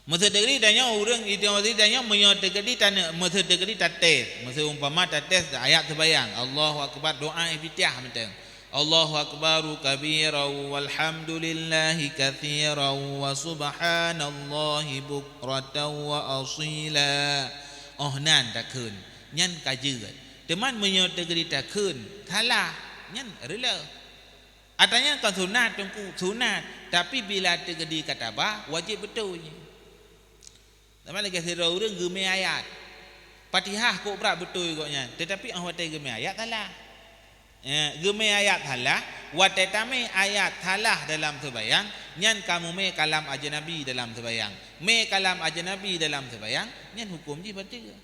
Meuseuti tanyoe ureueng itu, meuseuti tanyoe meunyoe teukeudi tane-, meuseuti tates, meuseu umpama tates ayat seubayang, Allahu Akbar, doa iftitah mantong. Allahu Akbaru kabira walhamdulillahi katsira wa subhanallahi bukratan wa asila. Oh nan takheun, nyan ka jeuet. Teuma meunyoe teukeudi takheun salah, nyan reuloh. Ata nyan kon sunat, Teungku, sunat. Tapi bila teukeudi ka taba, wajéb beutôi. Sama lagèe sidroe ureueng geumé ayat. Fatihah kok brat beutôi gobnyan, teutapi 'oh watèe geumé ayat salah. Eh, geumé ayat salah, watèe tamé ayat salah dalam seubayang, nyan ka mumé kalam ajnabi dalam seubayang. Mé kalam ajnabi dalam seubayang, nyan huköm jih bateue.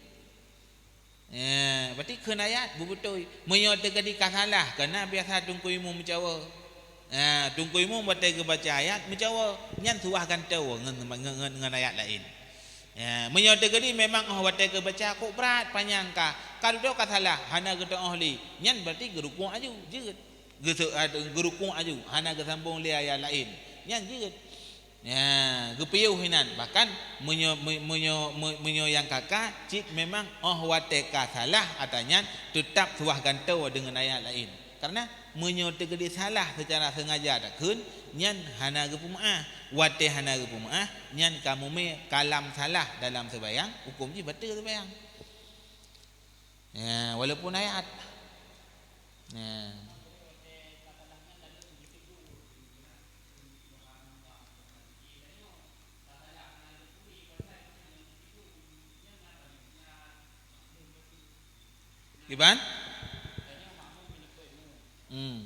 Eh, berarti kheun ayat beubeutôi. Meunyoe teukeudi ka salah, keu na biasa Teungku Imum meucawa. Eh, Teungku Imum watèe geubaca ayat meucawa, nyan suah gantoe ngon, ngon, ngon, ngon ayat laén. Eh, meunyoe teukeudi memang 'oh watèe geubaca kok brat panyang ka, ka dudoe ka salah, hana geuteu'oh lé, nyan berarti geurukuk aju, jeuet. Geuseu-, ah, geurukuk aju, hana geusambong lé ayat laén, nyan jeuet. Ya, geupiôh inan. Bahkan meunyoe, meu-, meunyoe, meu-, meunyoe nyang ka-ka cit memang 'oh watèe ka salah ata nyan, teutap suah gantoe deungon ayat laén. Karena meunyoe teukeudi salah seucara seungaja takheun, nyan hana geupeumeu'ah. Watèe hana geupeumeu'ah, nyan ka mumé kalam salah dalam seubayang, huköm jih bateue seubayang. Ya, walaupun ayat. Ya. Kiban? Hmm.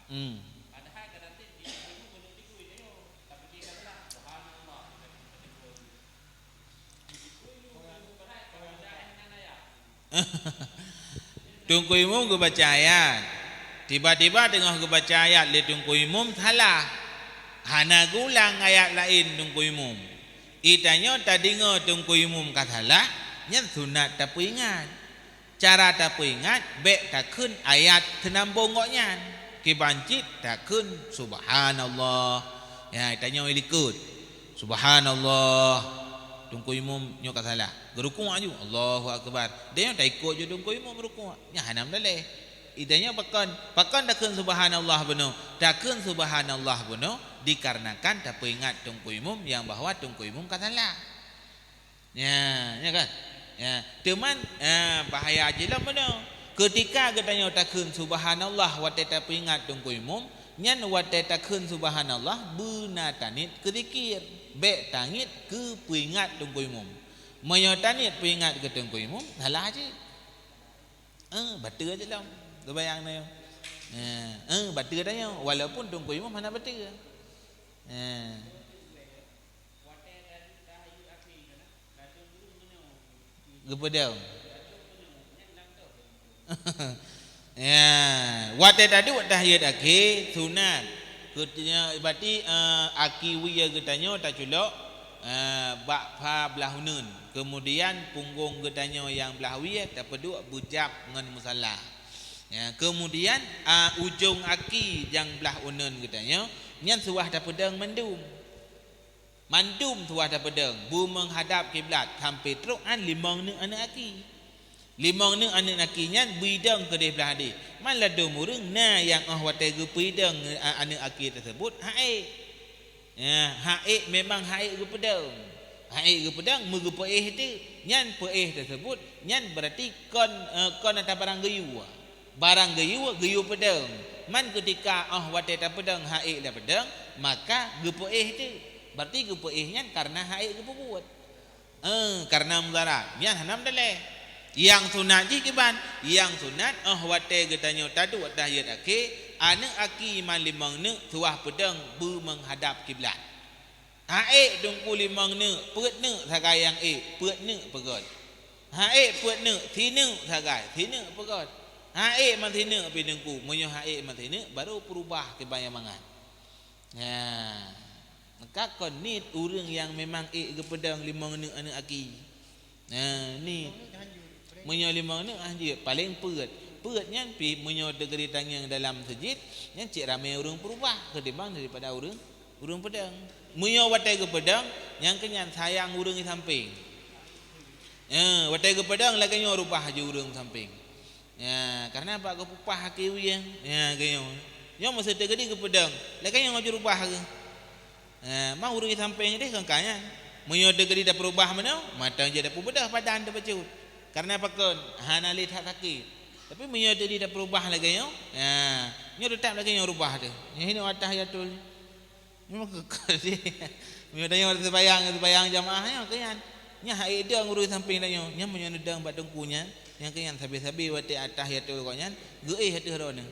Hmm. Teungku Imum geubaca ayat. Tiba-tiba teungoh geubaca ayat lé Teungku Imum salah. Hana geulang ayat laén Teungku Imum. Itanyoe tadeungoe Teungku Imum ka salah, nyan sunat tapeuingat. Cara tapeuingat, bèk takheun ayat seunambong gobnyan. Kiban cit takheun, "Subhanallah." Ya, tanyoe ilikot. "Subhanallah." Teungku Imum nyoe ka salah. Geurukuk aju, "Allahu Akbar." Tanyoe taikot ju Teungku Imum rukuk. Nyan hana meudaléh. Itanyoe pakon, pakon takheun "Subhanallah" bunoe? Takheun "Subhanallah" bunoe dikarenakan tapeuingat Teungku Imum nyang bahwa Teungku Imum ka salah. Ya, ya kan? Ya, teuma, ya, bahaya jih lom bunoe. Keutika geutanyoe takheun "Subhanallah" watèe tapeuingat Teungku Imum, nyan watèe takheun "Subhanallah" beuna taniet keu zikir. Bèk taniet keu peuingat Teungku Imum. Meunyoe taniet peuingat keu Teungku Imum, salah cit. Eh, bateue cit lom. Geubayang nyoe. Eh, eh, bateue tanyoe, walaupun Teungku Imum hana bateue. Eh. Geupeudong. Ya, watèe taduek tahiyat akhé sunat. Keutanyoe, berarti, eh, aki wie geutanyoe taculok, eh, bak pha blah uneuen. Kemudian punggong geutanyoe nyang blah wie tapeuduek beujab ngon musalla. Ya, kemudian, ah, ujong aki nyang blah uneuen geutanyoe nyan suwah tapeudong mandum. Mandum suwah tapeudong, beumeunghadab kiblat, sampoe trok 'an limong neuk aneuk aki. Limong neuk aneuk aki nyan beuidong keudeh blah deh. Man ladôm ureueng na nyang 'oh watèe geupeuidong, a-, aneuk aki teuseubut, haék. Ya, haék memang haék geupeudong. Haék geupeudong, meugeupeuéh teuk. Nyan peuéh teuseubut, nyan beurati kon, eh, kon ata barang geuyue. Barang geuyue, geuyue peudong. Man keutika 'oh watée tapeudong haék tapeudong, maka geupeuéh teuk. Beurati geupeuéh nyan kareuna haék geupeubuet. Eh, kareuna mudarat. Nyan hana meudaléh. Nyang sunat jih kiban? Nyang sunat 'oh watée geutanyoe taduek tahiyat akhé, aneuëk aki man limong neuk suah peudong beumeunghadab kiblat. Haék teungku limong neuk, peuet neuk sagai nyang ék, peuet neuk peugöt. Haék peuet neuk, sineuk sagai, sineuk peugöt. Haék man sineuk pih teungku, meunyoe haék man sineuk, baru peurubah keu banyak mangat. Nah, maka kon niet ureuëng nyang memang ék geupeudong limong neuk aneuëk aki. Nah, niet. Meunyoe limong neuk hanjeuet, paleng peuet. Peuet nyan pih meunyoe teugeuri tangieng dalam seujid, nyan cit ramé ureuëng peurubah ketimbang daripada ureuëng, ureuëng peudong. Meunyoe watée geupeudong, nyang keu nyan sayang ureuëng di sampéng. Eh, watée geupeudong lagée nyoe rubah ju ureuëng sampéng. Ya, kareuna bak geupeupah akhé wieng. Ya, geunyoe. Nyoe meuseuti geudi geupeudong. Lagée nyoe jurubah geuh. Ha, ma ureuëng sampéng deh kon ka nyan. Meunyoe teugeudi tapeurubah meunoe, mantong jeuet tapeubeudoh padan teuh bacut. Kareuna pakon? Hana lé that sakét. Tapi meunyoe teugeudi tapeurubah lagée nyoe, ha, nyoe teutap lagée nyoe rubah teuh. Nyoe hinoe atahiyatul. Memang keukeue sih. Meunyoe tanyoe seubayang, seubayang jamaah nyoe keu nyan. Nyan hai dong ureuëng sampéng tanyoe. Nyan meunyoe neudong bak teungku nyan, nyang keu nyan sabe-sabe watée atahiyatul gobnyan, geuéh ateueh droeneuh.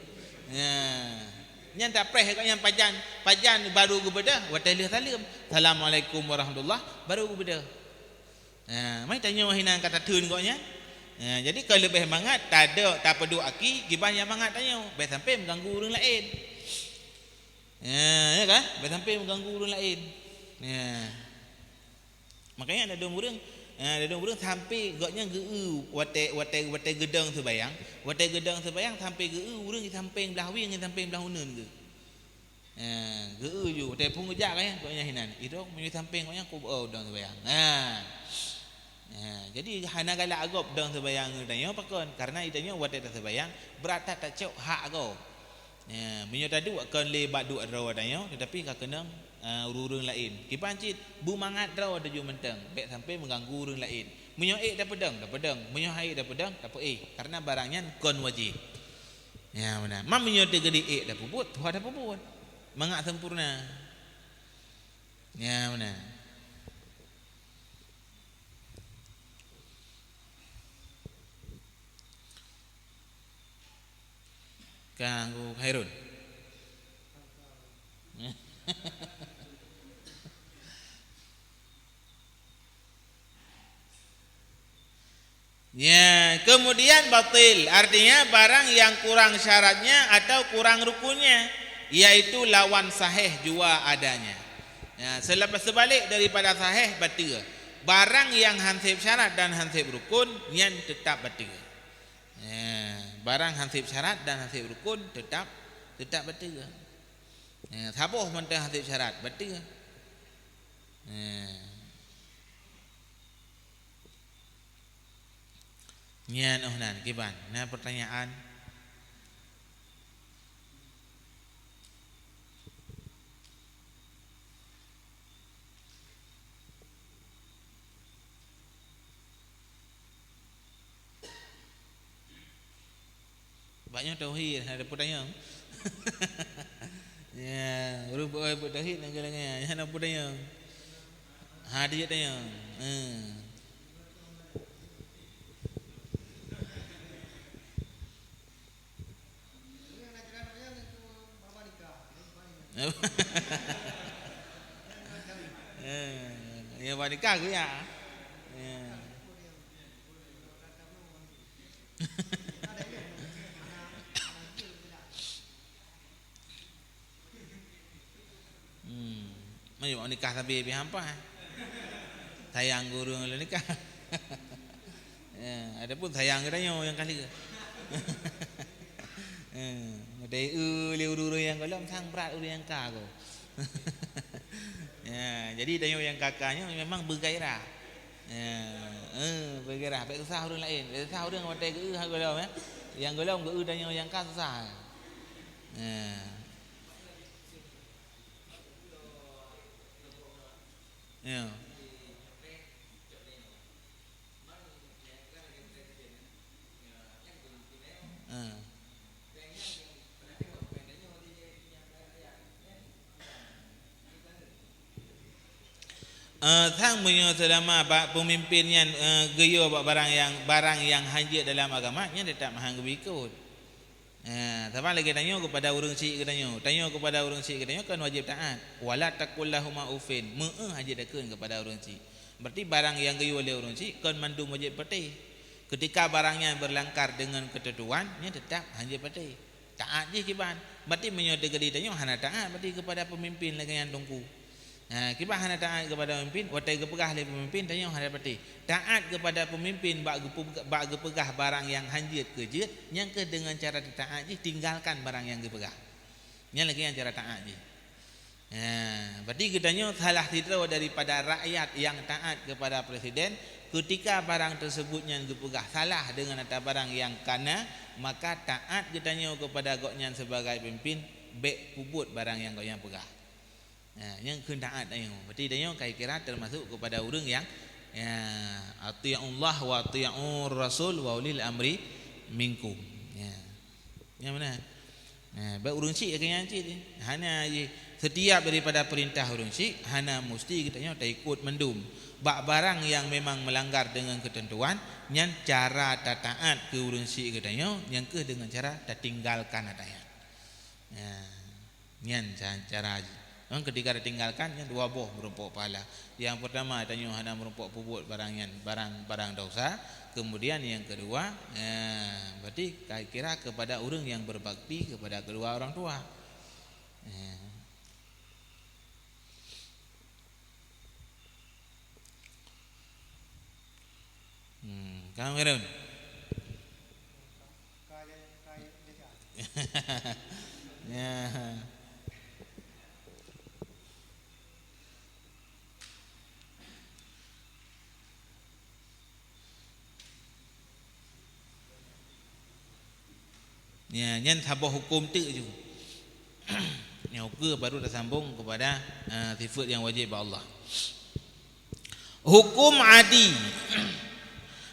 Nyan. Nyan tapreh gobnyan pajan, pajan baru geubeudôh, watée lheueh saleuem. Assalamualaikum warahmatullah, baru geubeudôh. Ha, mai tanyoe hinan ka tatheun gobnyan. Ha, jadi ka leubeh mangat tadok tapeuduek aki kiban nyang mangat tanyoe, bèk sampoe meuganggu ureuëng laén. Ya, ya kan? Bèk sampoe meuganggu ureuëng laén. Ya. Makanya ada dua ureuëng, ya, ada dua ureuëng sampoe gobnyan geu-eu watée, watée, watée geudong seubayang, watée geudong seubayang sampoe geu-eu ureuëng di sampéng blah wieng, di sampéng blah uneun geuh. Ya, geu-eu ju, watée phon geujak kan, gobnyan hinan. Idong meunyoe sampéng gobnyan ku, oh, dong seubayang. Ha. Ha, jadi hana galak gob dong seubayang geutanyoe pakon? Karena geutanyoe watée taseubayang, brat that tacok hak gob. Ya, meunyoe taduek kon lé bak duek droe tanyoe, tetapi ka keunong, eh, ureuëng-ureuëng laén. Kiban cit, beumangat droe teuh ju mantong, bèk sampoe meuganggu ureuëng laén. Meunyoe ék tapeudong, tapeudong. Meunyoe han ék tapeudong, tapeuéh. Karena barang nyan kon wajéb. Ya, meunan. Ma meunyoe teugeudi ék tapeubuet, tuha tapeubuet. Mangat sempurna. Ya, meunan. Kanggo Khairun. Ya, kemudian batil, artinya barang yang kurang syaratnya atau kurang rukunnya, yaitu lawan sahih jua adanya. Ya, selepas sebalik daripada sahih batil. Barang yang hansip syarat dan hansip rukun, nyan tetap batil. Ya, barang hansip syarat dan hansip rukun tetap, tetap batil. Ya, saboh mantong hansip syarat, batil. Ya. Nyan oh nan, kiban. Na pertanyaan? Bak nyoe tauhid, hana peue tanyong. Ya, ureuëng peuet tauhid nyang keu lagée nyan, hana peue tanyong. Ha, dijak tanyong. Eh. Eh, ya, bak nikah ku ya. Ya. Hmm. Meunyoe nikah sabe pih hampa. Sayang gurung lé nikah. Ya, adapun sayang geutanyoe nyang kali. Ya, meudai eu lé ureuëng-ureuëng nyang gohlom, sang brat ureuëng nyang ka ko. Ya, jadi tanyoe nyang ka-ka nyoe memang beugairah. Ya, eh, beugairah. Bèk susah ureuëng laén. Bèk susah ureuëng watée geu-eu ha gohlom, ya. Nyang gohlom geu-eu tanyoe nyang ka susah. Ya. Ya. Eh, sang meunyoe seulama bak peumimpén nyan, eh, geuyue bak barang nyang, barang nyang hanjeuet dalam agama, nyan teutap han geubri ikot. Eh, sabab lagée tanyoe keupada ureuëng syiek geutanyoe, tanyoe keupada ureuëng syiek geutanyoe kan wajéb taát. "Wala taqul lahuma uffin," meu'euh hanjeuet takheun keupada ureuëng syiek. Berarti barang nyang geuyue lé ureuëng syiek kon mandum wajéb patéh. Keutika barang nyan beulangkar deungon keuteuntuan, nyan teutap hanjeuet patéh. Taát jih kiban. Berarti meunyoe teukeudi tanyoe hana taát berarti keupada peumimpén lagée nyan teungku. Ha, kiban hana taát keupada peumimpén, watée geupeugah lé peumimpén tanyoe hana patéh. Taát keupada peumimpén bak geupeugah, bak geupeugah barang nyang hanjeuet keu jeuet, nyang keuh deungon cara taát jih tinggalkan barang nyang geupeugah. Nyan lagée nyan cara taát jih. Ha, berarti geutanyoe salah sidroe daripada rakyat nyang taát keupada presiden, keutika barang teuseubut nyan geupeugah salah deungon ata barang nyang kana, maka taát geutanyoe keupada gobnyan sibagai peumimpén, bék peubuet barang nyang gobnyan peugah. Ha, nyang kheun taát tanyoe. Berarti tanyoe ka kira teumasok keupada ureuëng nyang, ya, "Athi'ullah wa athi'ur rasul wa ulil amri minkum." Ya. Nyang mana? Nah, bak ureuëng syiek lagée nyan cit. Hana jih, setiap daripada peurintah ureuëng syiek hana musti geutanyoe taikot mandum. Bak barang nyang memang meulanggar deungon keuteuntuan, nyan cara tataát keu ureuëng syiek geutanyoe, nyang keuh deungon cara tatinggalkan ata nyan. Nah, nyan ca-, cara jih. Nyan keutika tatinggalkan, nyan dua boh meurumpok pahala. Nyang peurtama, tanyoe hana meurumpok peubuet barang nyan, barang, barang dosa. Keumudian nyang keudua, eh, berarti ka kira keupada ureuëng nyang beubakti keupada keudua ureuëng tua. Eh. Hmm, ka meukeureueng. Ya. Ya, nyan saboh huköm teuk ju. Nyoe keuh baru tasambong keupada, eh, sifeut nyang wajéb bak Allah. Huköm adi.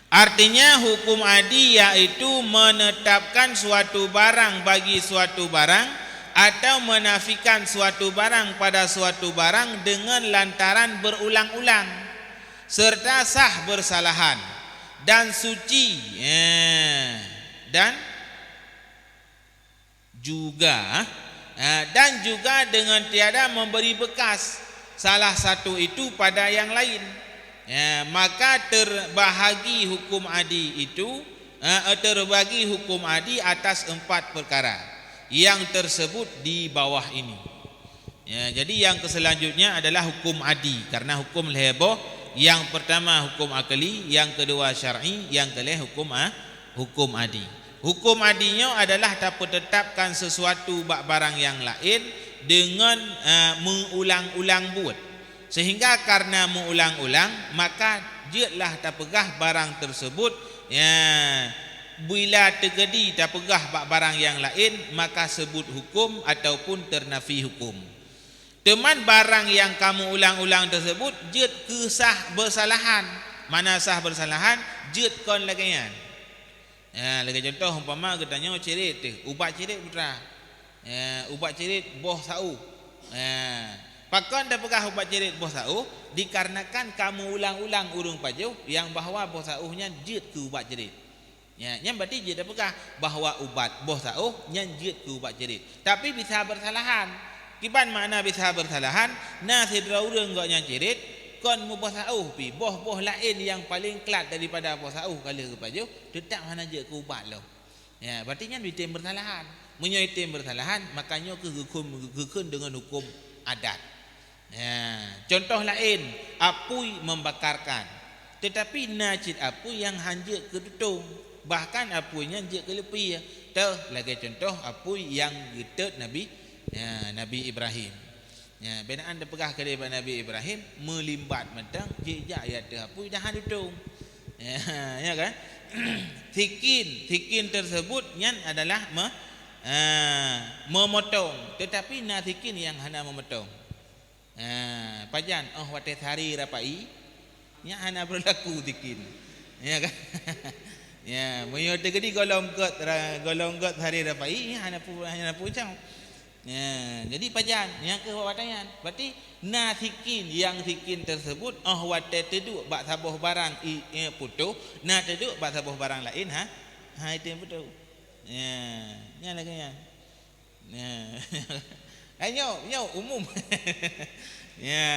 Artinya, huköm adi yaitu menetapkan suatu barang bagi suatu barang atau menafikan suatu barang pada suatu barang dengan lantaran berulang-ulang, serta sah bersalahan dan suci, eh, dan juga, eh, dan juga dengan tiada memberi bekas salah satu itu pada yang lain. Eh, maka terbahagi huköm adi itu, eh, terbagi huköm adi atas empat perkara yang tersebut di bawah ini. Ya, jadi nyang keuselanjutnya adalah huköm adi, karena huköm lhée boh, nyang peurtama huköm akli, nyang keudua syar'i, nyang keulhée huköm a-, huköm adi. Huköm adi nyoe adalah tapeuteutapkan sesuatu bak barang nyang laén deungon, eh, meuulang-ulang buet. Sehingga karena meuulang-ulang, maka jeuetlah tapeugah barang tersebut, ya, bila teukeudi tapeugah bak barang nyang laén, maka seubut huköm ataupun teunafi huköm. Teuma barang nyang ka meuulang-ulang teusebut jeuet keu sah beusalahan. Mana sah beusalahan? Jeuet kon lagée nyan. Ya, lagée cuntoh, umpama geutanyoe cirét teuh, ubat cirét putra. Ya, ubat cirét boh saôh. Ya. Pakon tapeugah ubat cirét boh saôh? Dikarenakan ka meuulang-ulang ureuëng pajoh nyang bahwa boh saôh nyan jeuet keu ubat cirét. Ya, nyan berarti jeuet tapeugah bahwa ubat boh saôh nyan jeuet keu ubat cirét. Tapi bisa beusalahan. Kiban makna bisa beusalahan? Na sidroe ureuëng gobnyan cirét, kon meuboh saôh pih, boh-boh laén nyang paleng klat daripada boh saôh ka lheueh geupajoh, teutap hana jeuet keu ubat lom. Ya, berarti nyan item beusalahan. Meunyoe item beusalahan, maka nyoe keuh geukheun, geukheun deungon huköm adat. Ya, cuntoh laén, apui membakarkan. Tetapi na cit apui nyang han jeuet keu tutong, bahkan apui nyan jeuet keu leupie. Toh, lagée cuntoh apui nyang geutot Nabi, ya, Nabi Ibrahim. Ya, beunan tapeugah keudeh bak Nabi Ibrahim, meulimbat mantong, jijak i ateueh apui dan han tutong. Ya, ya kan? Sikin, sikin tersebut nyan adalah me-, ah, memotong, tetapi na sikin nyang hana memotong. Ha, pajan? Oh, watée sehari rapai, nyan hana beurlaku sikin. Ya kan? Ya, meunyoe teukeudi gohlom gét ra-, gohlom gét sehari rapai, nyan hana pu-, hana pucang. Ya, jadi pajan nyang keuh watée nyan. Berarti na sikin, nyang sikin tersebut, oh watée teuduek bak saboh barang i, i putôh, na teuduek bak saboh barang laén, ha? Ha, itu yang putôh. Ya, nyan lagée nyan. Ya. Hai nyoe, nyoe umum. Ya.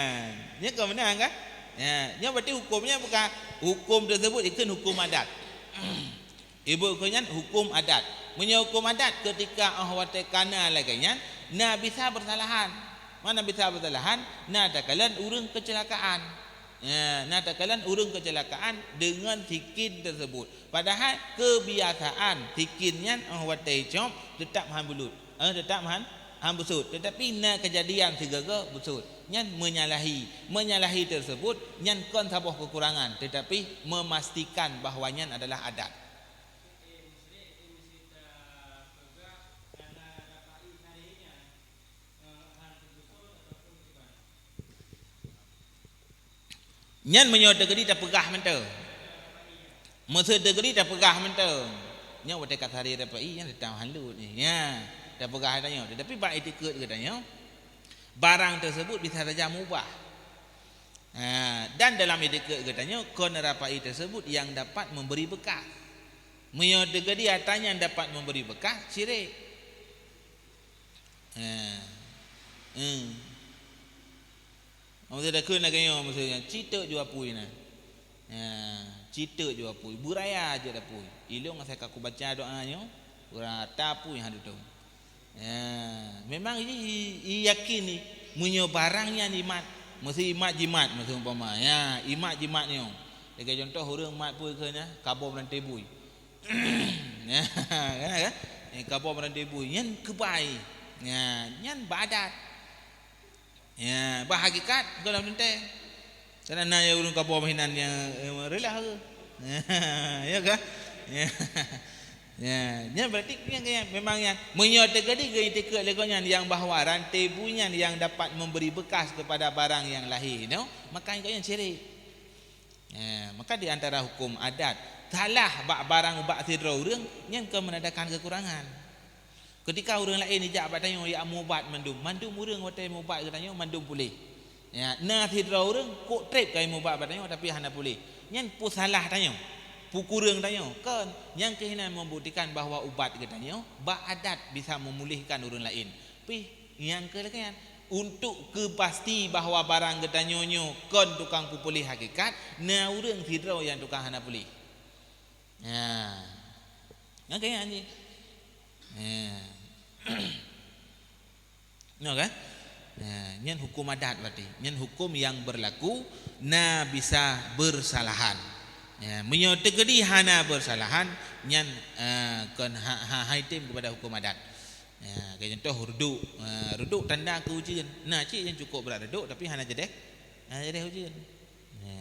Nyoe keu meunan kan? Ya, nyoe berarti hukumnya bukan hukum tersebut ikut hukum adat. Ibu keu nyan hukum adat. Meunyoe hukum adat, ketika oh watée kana lagée nyan, na bisa bersalahan. Mana bisa bersalahan? Na takalon ureuëng kecelakaan. Ya, na takalon ureuëng kecelakaan dengan sikin tersebut. Padahal kebiasaan sikin nyan oh watée icop tetap han bulut. Eh, tetap han, han busut. Tetapi na kejadian sigoe-goe busut. Nyan menyalahi. Menyalahi tersebut nyan kon saboh kekurangan, tetapi memastikan bahwa nyan adalah adat. Nyan meunyoe teukeudi tapeugah mantong. Meuseu teukeudi tapeugah mantong. Nyoe watée ka sari rapai nyan teutamah han lut ni. Nya, tapeugah tanyoe. Tetapi bak itikeuet geutanyoe, barang tersebut bisa saja mubah. Ha, dan dalam itikeuet geutanyoe, kon rapai tersebut yang dapat memberi bekas. Meunyoe teukeudi atra nyan dapat memberi bekas, syirik. Ha. Hmm. Maksud takheun lagée nyoe, maksudnya, ci teuk ju apui na. Ya, ci teuk ju apui. Beuraya jeuet apui. Ilong asai ka kubaca doa nyoe, beurata apui han tutong. Ya, memang i, i, i yakin ni, meunyoe barang nyan imat, mesti imat jimat, mesti umpama. Ya, imat jimat nyoe. Lagée contoh, ureuëng mat peue keu nyan, kabom ranté bui. Ya, kan, kan? Ya, kabom ranté bui. Nyan keubai. Ya, nyan bak adat. Ya, bah hakikat, bukan dalam teuntée. Karena na ya ureuëng kabom hinan yang, eh, rela ke? Ya kan? Ya. Ya, nyan berarti nyan, nyan memang nyan meunyoe teukeudi geuitikeuet lé gobnyan yang bahwa ranté bui nyan yang dapat memberi bekas kepada barang yang lahé, no? Maka gobnyan syirik. Ya, maka di antara hukum adat, salah bak barang bak sidroe ureuëng, nyan keu menandakan kekurangan. Ketika ureuëng laén ijak bak tanyoe jak mubat mandum, mandum ureuëng watée mubat geutanyoe mandum puléh. Ya, na sidroe ureuëng kok treb kai mubat bak tanyoe tapi hana puléh. Nyan peue salah tanyoe? Peue kureueng tanyoe? Kon, nyang keuh nyan membuktikan bahwa ubat geutanyoe bak adat bisa memulihkan ureuëng laén. Pih nyang keu lagée nyan, untuk keupasti bahwa barang geutanyoe nyoe kon tukang peupuléh hakikat, na ureuëng sidroe nyang tukang hana puléh. Ya. Nyang keu nyan jih. Ya. Nyoe kan? Ya, nyan hukum adat berarti. Nyan hukum yang berlaku, na bisa bersalahan. Ya, meunyoe teukeudi hana bersalahan, nyan, eh, kon ha, ha, hai tem kepada hukum adat. Ya, keu contoh reudok. Eh, reudok tanda keu ujeuen. Na cit nyang cukup brat reudok tapi hana jadeh. Hana jadeh ujeuen. Ya.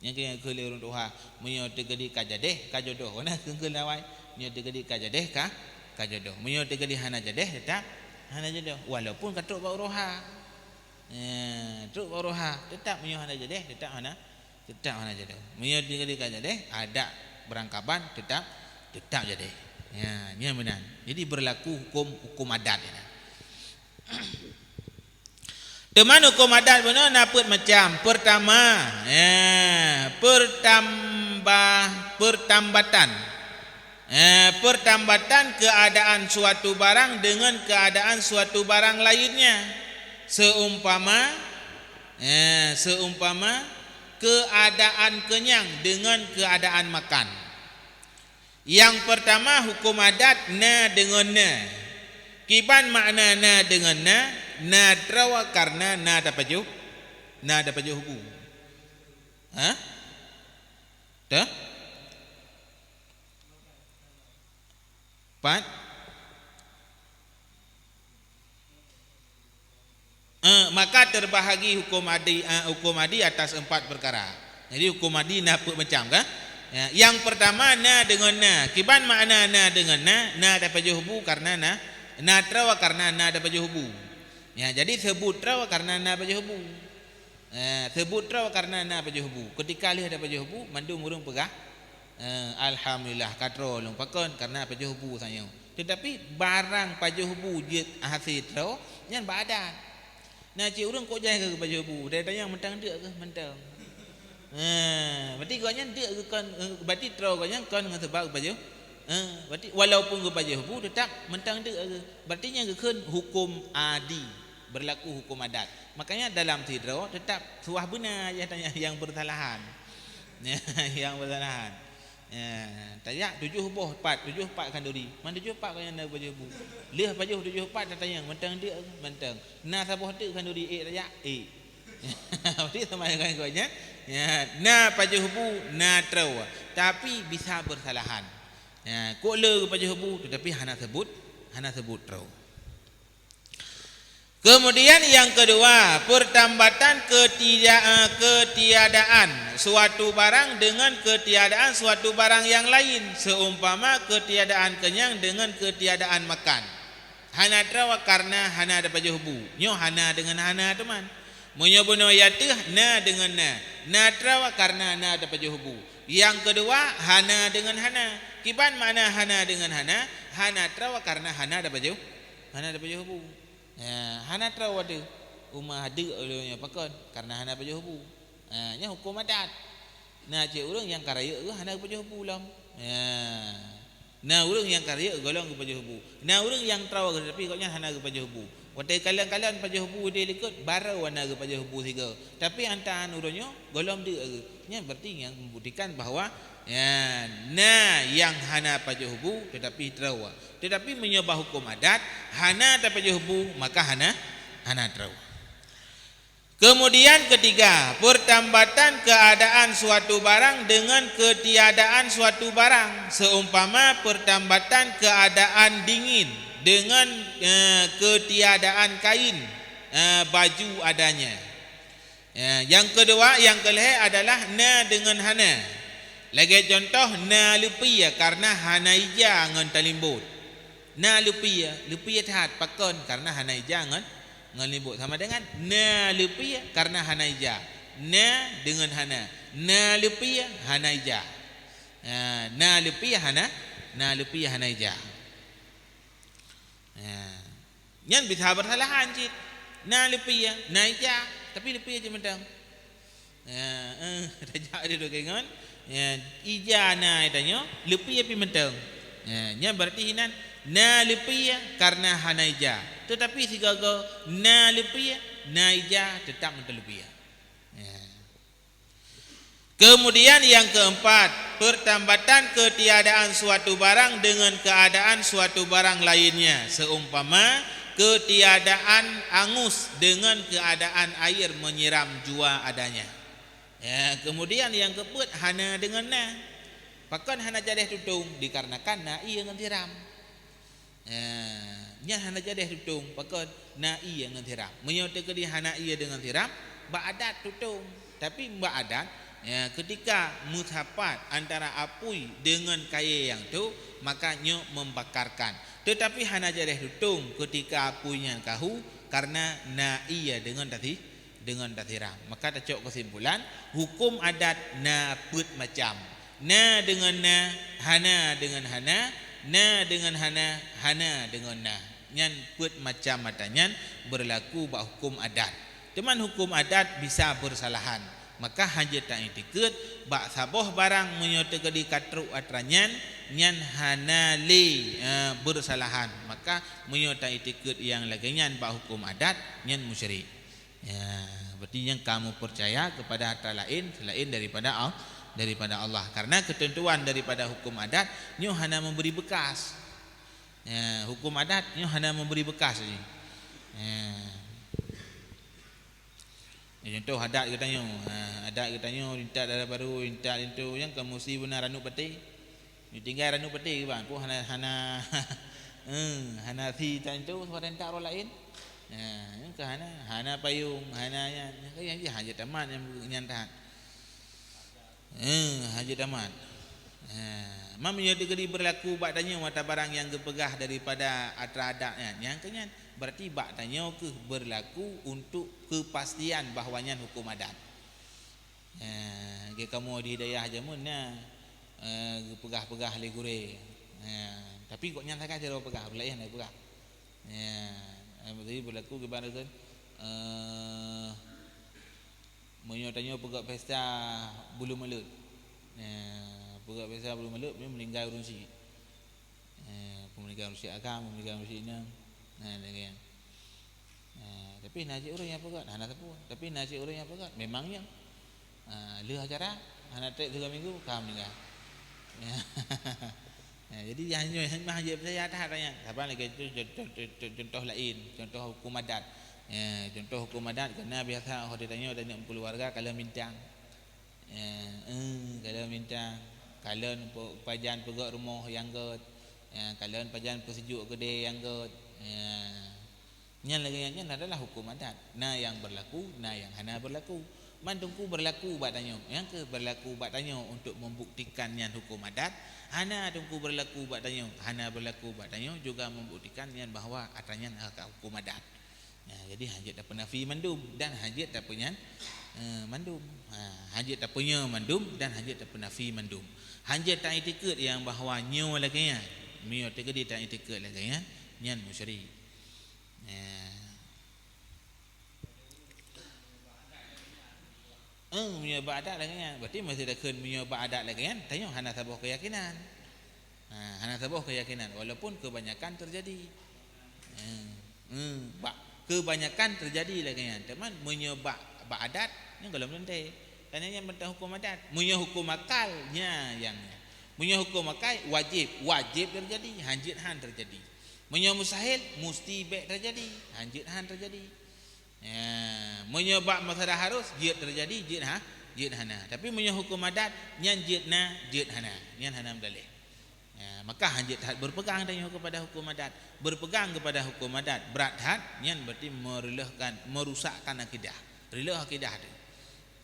Nyang keu, keu lé ureuëng tuha, meunyoe teukeudi ka jadeh, ka jodoh. Nah, keu, keu lawai, meunyoe teukeudi ka jadeh, ka, ka jodoh. Meunyoe teukeudi hana jadeh, tetap hana jodoh. Walaupun ka trok bak uroha. Ya, trok bak uroha, tetap meunyoe hana jadeh, tetap hana, tetap hana jodoh. Meunyoe teukeudi ka jadeh, adak beurangkaban, tetap, tetap jadeh. Ya, nyan meunan. Jadi berlaku hukum, hukum adat nyan. Teuma hukum adat bunoe na peuet macam. Pertama, eh, pertambah, pertambatan. Eh, pertambatan keadaan suatu barang dengan keadaan suatu barang lainnya. Seumpama, eh, seumpama keadaan kenyang dengan keadaan makan. Nyang pertama, hukum adat na deungon na. Kiban makna na deungon na, na droe karena na tapajoh, na tapajoh bu. Ha? Tah? Pat? Eh, maka terbahagi hukum adi, eh, hukum adi atas empat perkara. Jadi hukum adi na peuet macam kan? Ya, yang pertama na deungon na. Kiban makna na deungon na, na tapajoh bu karena na, na droe karena na tapajoh bu. Ya, jadi sebut droe karena na pajoh bu. Eh, sebut droe karena na pajoh bu. Ketika lheueh tapajoh bu, mandum ureuëng peugah, eh, alhamdulillah ka droe lôn pakon karena pajoh bu sanyoe. Teutapi barang pajoh bu jeuet hase troe, nyan bak adat. Na cit ureuëng kok jai keu pajoh bu, dan tanyong mantong deuk keuh mantong. Ha, berarti gobnyan deuk keuh kon, eh, berarti troe gobnyan kon ngon sabab geupajoh. Ha, berarti walaupun geupajoh bu, teutap mantong deuk keuh. Berarti nyan geukheun hukum adi, berlaku hukum adat. Makanya dalam sidroe teutap suah beuna nyang beusalahan. Nyang beusalahan. Ya, tajak tujoh boh pat, tujoh pat khanduri. Man tujoh pat kau nyang na pajoh bu. Lheueh pajoh tujoh pat tatanyong, mantong deuk, mantong. Na saboh teuk khanduri ék tajak, ék. Berarti sama dengan kau nya. Ya, na pajoh bu, na troe. Tapi bisa beusalahan. Ya, kok le geupajoh bu, tetapi hana sebut, hana sebut troe. Kemudian yang kedua, pertambatan ketiada-, eh, ketiadaan suatu barang dengan ketiadaan suatu barang yang lain, seumpama ketiadaan kenyang dengan ketiadaan makan. Hana troe karena hana tapajoh bu. Nyoe hana dengan hana teuma. Meunyoe bunoe ateueh, na dengan na. Na troe karena na tapajoh bu. Yang kedua, hana dengan hana. Kiban makna hana dengan hana? Hana troe karena hana tapajoh, hana tapajoh bu. Ya, hana troe watée uma deuk ulôn nyoe pakon, karena hana pajoh bu. Ha, nyan hukum adat. Na cit ureuëng nyang ka rayeuk geuh hana geupajoh bu lom. Ya. Na ureuëng nyang ka rayeuk gohlom geupajoh bu. Na ureuëng nyang troe geuh tapi gobnyan hana geupajoh bu. Watée kalon-kalon pajoh bu di likot, barô hana geupajoh bu sigoe. Tapi antara ureuëng nyoe gohlom deuk geuh. Nyan berarti nyang membuktikan bahwa, ya, na nyang hana pajoh bu tetapi troe. Tetapi meunyoe bak hukum adat, hana tapajoh bu, maka hana, hana troe. Kemudian ketiga, pertambatan keadaan suatu barang dengan ketiadaan suatu barang, seumpama pertambatan keadaan dingin dengan, eh, ketiadaan kain, eh, baju adanya. Ya, yang kedua, yang kelhée adalah na dengan hana. Lagée contoh, na leupie karena hana ija ngon talimbot. Na leupie, leupie that pakon karena hana ija ngon, ngon limbot. Sama dengan na leupie karena hana ija. Na dengan hana. Na leupie hana ija. Ha, na leupie hana, na leupie hana ija. Ha. Nyan bisa beusalahan cit. Na leupie, na ija, tapi leupie cit mantong. Ya, eh, tajak di tu ngon. Ya, ija na tanyoe, leupie pih mantong. Ya, nyan berarti hinan na leupie karena hana ija. Tetapi sigoe-goe na leupie, na ija tetap mantong leupie. Ya. Kemudian yang keempat, pertambatan ketiadaan suatu barang dengan keadaan suatu barang lainnya, seumpama ketiadaan angus dengan keadaan air menyiram jua adanya. Ya, kemudian yang keempat, hana dengan na. Pakon hana jadeh tutong? Dikarenakan na ie ngon siram. Ya, nyan hana jadeh tutong, pakon na ie ngon siram. Meunyoe teukeudi hana ie deungon siram, bak adat tutong. Tapi bak adat, ya, ketika meusapat antara apui deungon kayée nyang tu, maka nyoe membakarkan. Tetapi hana jadeh tutong ketika apui nyan kahu, karena na ie deungon tasi-, deungon tasiram. Maka tacok keusimpulan, hukum adat na peuet macam. Na deungon na, hana deungon hana, na deungon hana, hana deungon na. Nyan peuet macam mata nyan beurlaku bak hukum adat. Teuma hukum adat bisa beusalahan. Maka hana jeuet ta-iktikeut bak saboh barang meunyoe teukeudi ka trok atra nyan, nyan hana lé, eh, beusalahan. Maka meunyoe ta-iktikeut nyang lagée nyan bak hukum adat, nyan musyrik. Ya, berarti nyang kamu percaya kepada atra laén selain daripada Al-, daripada Allah. Karena ketentuan daripada hukum adat nyoe hana memberi bekas. Ya, hukum adat nyoe hana memberi bekas ni. Ya. Ya, contoh adat geutanyoe. Ha, adat geutanyoe intat dara barô, intat linto, nyang ka musti beuna ranub paté. Ditinggai ranub paté kiban, peue hana, hana, eh, hana si tan tu, sebarang tak orang lain. Ha, nyang ka hana, hana payung, hana nyan, nyang ka nyang jih hana tamat nyang, nyang tahat. Eh, hana tamat. Ha, mam nyoe teukeudi beurlaku bak tanyoe mata barang nyang geupeugah daripada atra adat nyan, nyang keu nyan berarti bak tanyoe keuh beurlaku untuk kepastian bahwa nyan hukum adat. Eh, geukamoe di dayah jameun na, eh, geupeugah-peugah lé gurée. Eh, Tapi gobnyan sagai sidroe peugah, ureueng laén hana peugah. Ya, jadi berlaku kiban rukun, eh, meunyoe tanyoe peugah pesta bulu meuleut. Ya, peugah pesta bulu meuleut, meunyoe meninggal ureueng syiek. Eh, peumeulikan ureueng syiek agam, peumeulikan ureueng syiek inong. Nah, lagèe nyan. Eh, tapi na cit ureueng nyang peugah, hana sapeue. Tapi na cit ureueng nyang peugah, memang nyan. Ah, lheueh acara, hana trép tiga minggu, ka meuninggai. Ya, jadi nyan nyoe, nyan mah jeuet peucaya that nyan. Saban lagèe tu, con-, con-, con-, contoh laén, contoh huköm adat. Ya, contoh huköm adat, karena biasa 'oh tanyoe, tanyoe keuluwarga kalon bintang. Ya, eh, kalon bintang, kalon pe-, pajan peugöt rumoh nyang göt, ya, kalon pajan peusijuek keudè nyang göt. Ya. Nyan lagèe nyan, nyan adalah huköm adat. Na nyang berlaku, na nyang hana berlaku. Man teungku berlaku bak tanyoe. Nyang keuh berlaku bak tanyoe untuk membuktikan nyan huköm adat, hana teungku berlaku bak tanyoe, hana berlaku bak tanyoe juga membuktikan nyan bahwa atra nyan huköm adat. Ya, jadi hana jeuet tapeunafi mandum dan hana jeuet tapeunyan, eh, mandum. Ha, hana jeuet tapeunyoe mandum dan hana jeuet tapeunafi mandum. Hana jeuet taiktikeuet nyang bahwa nyoe lagèe nyan. Meunyoe teukeudi taiktikeuet lagèe nyan, nyan musyrik. Ya. Eh, meunyoe bak adat lagèe nyan, berarti meuseuti takheun meunyoe bak adat lagèe nyan, tanyoe hana saboh keuyakinan. Ha, hana saboh keuyakinan, walaupun keubanyakan teujadi. Eh, eh, bak, keubanyakan teujadi lagèe nyan. Teuma meunyoe bak, bak adat, nyan gohlom teuntèe. Karena nyan mantong huköm adat. Meunyoe huköm akal, nya nyang nyan. Meunyoe huköm akal, wajéb, wajéb teujadi, hana jeuet hana teujadi. Meunyoe mustahil, musti bèk teujadi, hana jeuet hana teujadi. Ya, meunyoe bak masalah harus, jeuet teujadi, jeuet ha-, jeuet hana. Tapi meunyoe huköm adat, nyan jeuet na, jeuet hana. Nyan hana meudaleh. Ya, maka hana jeuet that berpegang tanyoe kepada huköm adat. Berpegang kepada huköm adat, brat that, nyan berarti mereuloh kan, merusakkan akidah. Reuloh akidah teuh.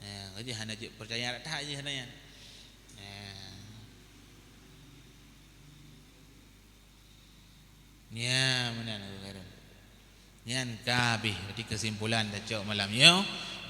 Ya, jadi hana jeuet peucaya that jih hana nyan. Ya. Ya, meunan, Abu Khairul. Nyan ka habéh. Berarti kesimpulan tacok malam nyoe,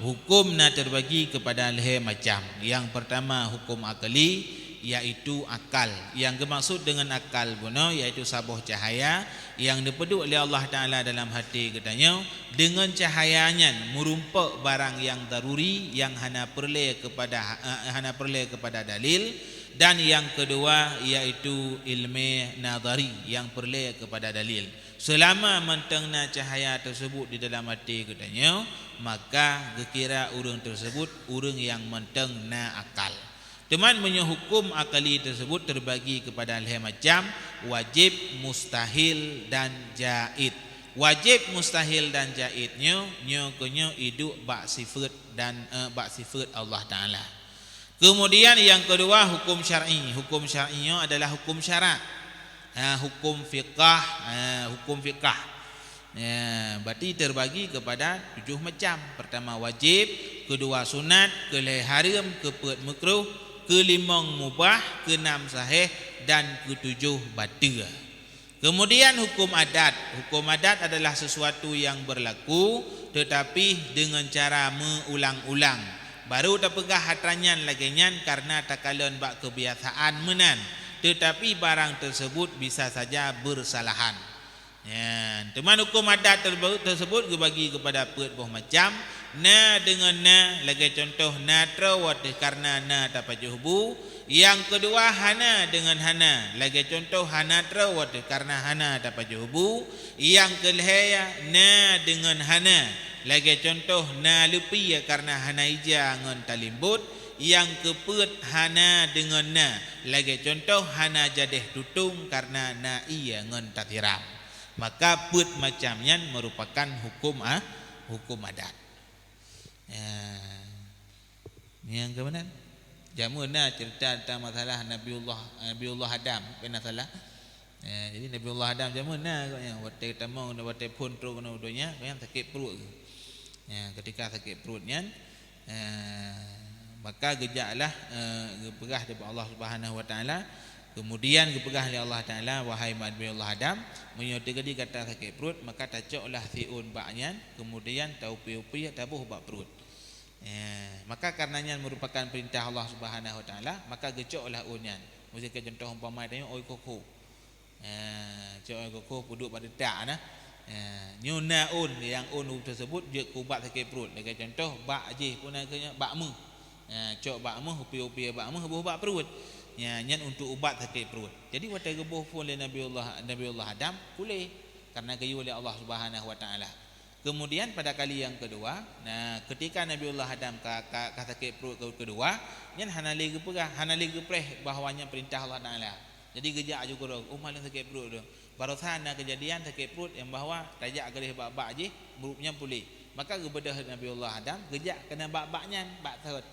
huköm na terbagi kepada lhèe macam. Yang pertama, huköm akli, yaitu akal. Yang geumaksud dengan akal bunoe, yaitu saboh cahaya yang neupeuduek lé Allah Taala dalam até geutanyoe. Deungon cahaya nyan meurumpok barang nyang daruri, nyang hana peureulèe kepada, eh, hana peureulèe kepada dalil. Dan yang kedua, yaitu ilmu nadhari nyang peureulèe kepada dalil. Seulama mantong na cahaya tersebut di dalam até geutanyoe, maka geukira ureueng tersebut ureueng nyang mantong na akal. Teuma meunyoe huköm akli tersebut terbagi kepada lhèe macam, wajib, mustahil, dan jaid. Wajib, mustahil, dan jaid nyoe, nyoe keuh nyoe iduek bak sifeuet dan, eh, bak sifeuet Allah Taala. Kemudian yang kedua, huköm syar'i. Huköm syar'i nyoe adalah huköm syarak. Ha, huköm fiqah, ha, huköm fiqah. Ya, berarti terbagi kepada tujuh macam. Pertama wajib, kedua sunat, keulhèe hareuem, keupeuet makruh, keulimong mubah, keunam sahih, dan keutujoh bateue. Kemudian huköm adat. Huköm adat adalah sesuatu yang berlaku, tetapi dengan cara meuulang-ulang. Baru tapeugah atra nyan lagèe nyan karena takalon bak keubiasaan meunan, tetapi barang tersebut bisa saja bersalahan. Nyan, teuma huköm adat terbe-, tersebut geubagi kepada peuet boh macam, na deungon na, lagèe cuntoh na troe watèe karena na tapajoh bu, nyang keudua hana deungon hana, lagèe cuntoh hana troe watèe karena hana tapajoh bu, nyang keulhèe na deungon hana, lagèe cuntoh na leupie karena hana ija ngon talimbot, nyang keupeuet hana deungon na, lagèe cuntoh hana jadeh tutong karena na ie ngon tasiram. Maka peuet macam nyan merupakan huköm a-, huköm adat. Ya. Nyang keumanan? Jameun na cerita tentang masalah Nabiullah, Nabiullah Adam, pernah salah. Ya, jadi Nabiullah Adam jameun na agaknya, watèe tamong, watèe phon trok keunoe donya, agaknya sakét pruet. Ya, ketika sakét pruet nyan, eh, maka geujaklah, eh, geupeugah daripada Allah Subhanahu wa Taala. Kemudian geupeugah lé Allah Taala, "Wahai Nabiullah Adam, meunyoe teukeudi gata sakét pruet, maka tacoklah siôn bak nyan, kemudian taupie-upie taboh bak pruet." Ya, maka karena nyan merupakan perintah Allah Subhanahu wa Taala, maka geucoklah ôn nyan. Miseu keu contoh umpama tanyoe ôn koko. Ha, cok keukoh peuduek bak teutak na. Ha, nyoe na ôn, nyang ôn teuseubut jeuet keu ubat sakét pruet. Lagée contoh, bak jih pun na keu nyoe, bak méuh. Ha, cok bak méuh, upie-upie bak méuh, boh bak pruet. Ya, nyan untuk ubat sakét pruet. Jadi watée geuboh phon lé Nabiullah, Nabiullah Adam, puléh. Karena geuyue lé Allah Subhanahu wa Taala. Kemudian pada kali yang kedua, nah, ketika Nabiullah Adam ka, ka, ka sakét pruet ke-, kedua, nyan hana lé geupeugah, hana lé geupreh bahwa nyan perintah Allah Taala. Jadi geujak aju keudroe, "Oh, malem sakét pruet tu." Barosan na keujadian sakét pruet nyang bahwa tajak keudeh bak-bak jih, murup nyan puléh. Maka geubeudôh Nabiullah Adam, geujak keunan bak-bak nyan, bak thot.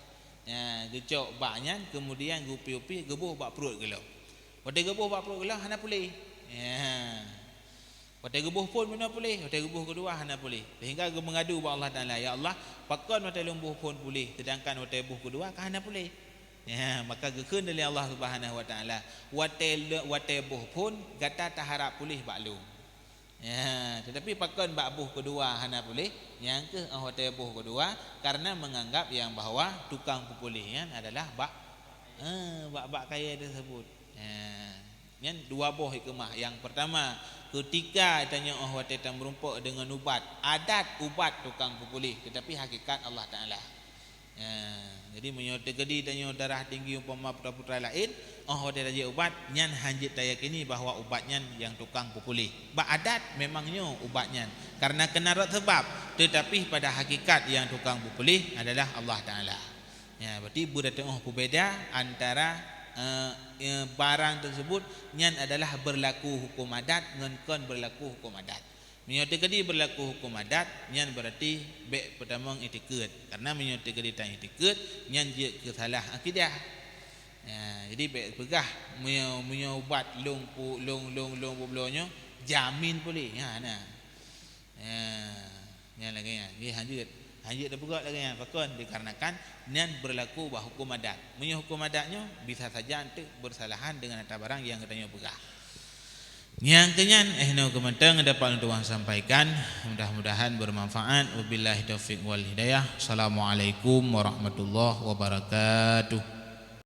Ya, geucok bak nyan, kemudian geupi-upi, geuboh bak pruet geuh lom. Watée geuboh bak pruet geuh lom, hana puléh. Ya. Watée geuboh phon meunoe puléh, watée geuboh keudua hana puléh. Sehingga geumeungadu bak Allah Taala, "Ya Allah, pakon watée lôn boh phon puléh, sedangkan watée boh keudua ka hana puléh?" Ya, maka geukheun lé Allah Subhanahu wa Taala, "Watée le-, watée boh phon, gata taharap puléh bak lôn. Ya, tetapi pakon bak boh keudua hana puléh?" Nyang keuh, oh, watée boh keudua, karena menganggap yang bahwa tukang peupuléh nyan adalah bak, eh, bak-bak kayée tersebut. Ya. Nyan dua boh hikmah. Yang pertama, ketika tanyoe watée tameurumpok deungon ubat, adat ubat tukang peupuléh, tetapi hakikat Allah Taala. Ya, jadi meunyoe teukeudi tanyoe darah tinggi umpama putra-putra laén, oh watée tajak ubat, nyan hanjeuet tayakini bahwa ubat nyan nyang tukang peupuléh. Bak adat memang nyoe ubat nyan, karena keuna rot seubab, tetapi pada hakikat nyang tukang peupuléh adalah Allah Taala. Ya, berarti beudateuoh peubeda antara, eh, eh, barang tersebut nyan adalah berlaku hukum adat ngon kon berlaku hukum adat. Meunyoe teukeudi berlaku hukum adat, nyan berarti bék peutamong itikeuet. Karena meunyoe teukeudi tan itikeuet, nyan jeuet keu salah akidah. Ya, jadi bék peugah, "Meunyoe, meunyoe ubat lôn pu-, lôn, lôn, lôn peubloe nyoe, jamin puléh." Ya, nah. Ya, nyan lagée nyan. Jadi hanjeuet. Hanjeuet tapeugah lagée nyan. Pakon? Dikarenakan nyan berlaku bak hukum adat. Meunyoe hukum adat nyoe, bisa saja eunteuk bersalahan dengan ata barang nyang geutanyoe peugah. Nyang keu nyan, eh, nyoe keuh mantong dapat lôn tuan sampaikan. Mudah-mudahan bermanfaat. Wabillahi taufiq wal hidayah. Assalamualaikum warahmatullahi wabarakatuh.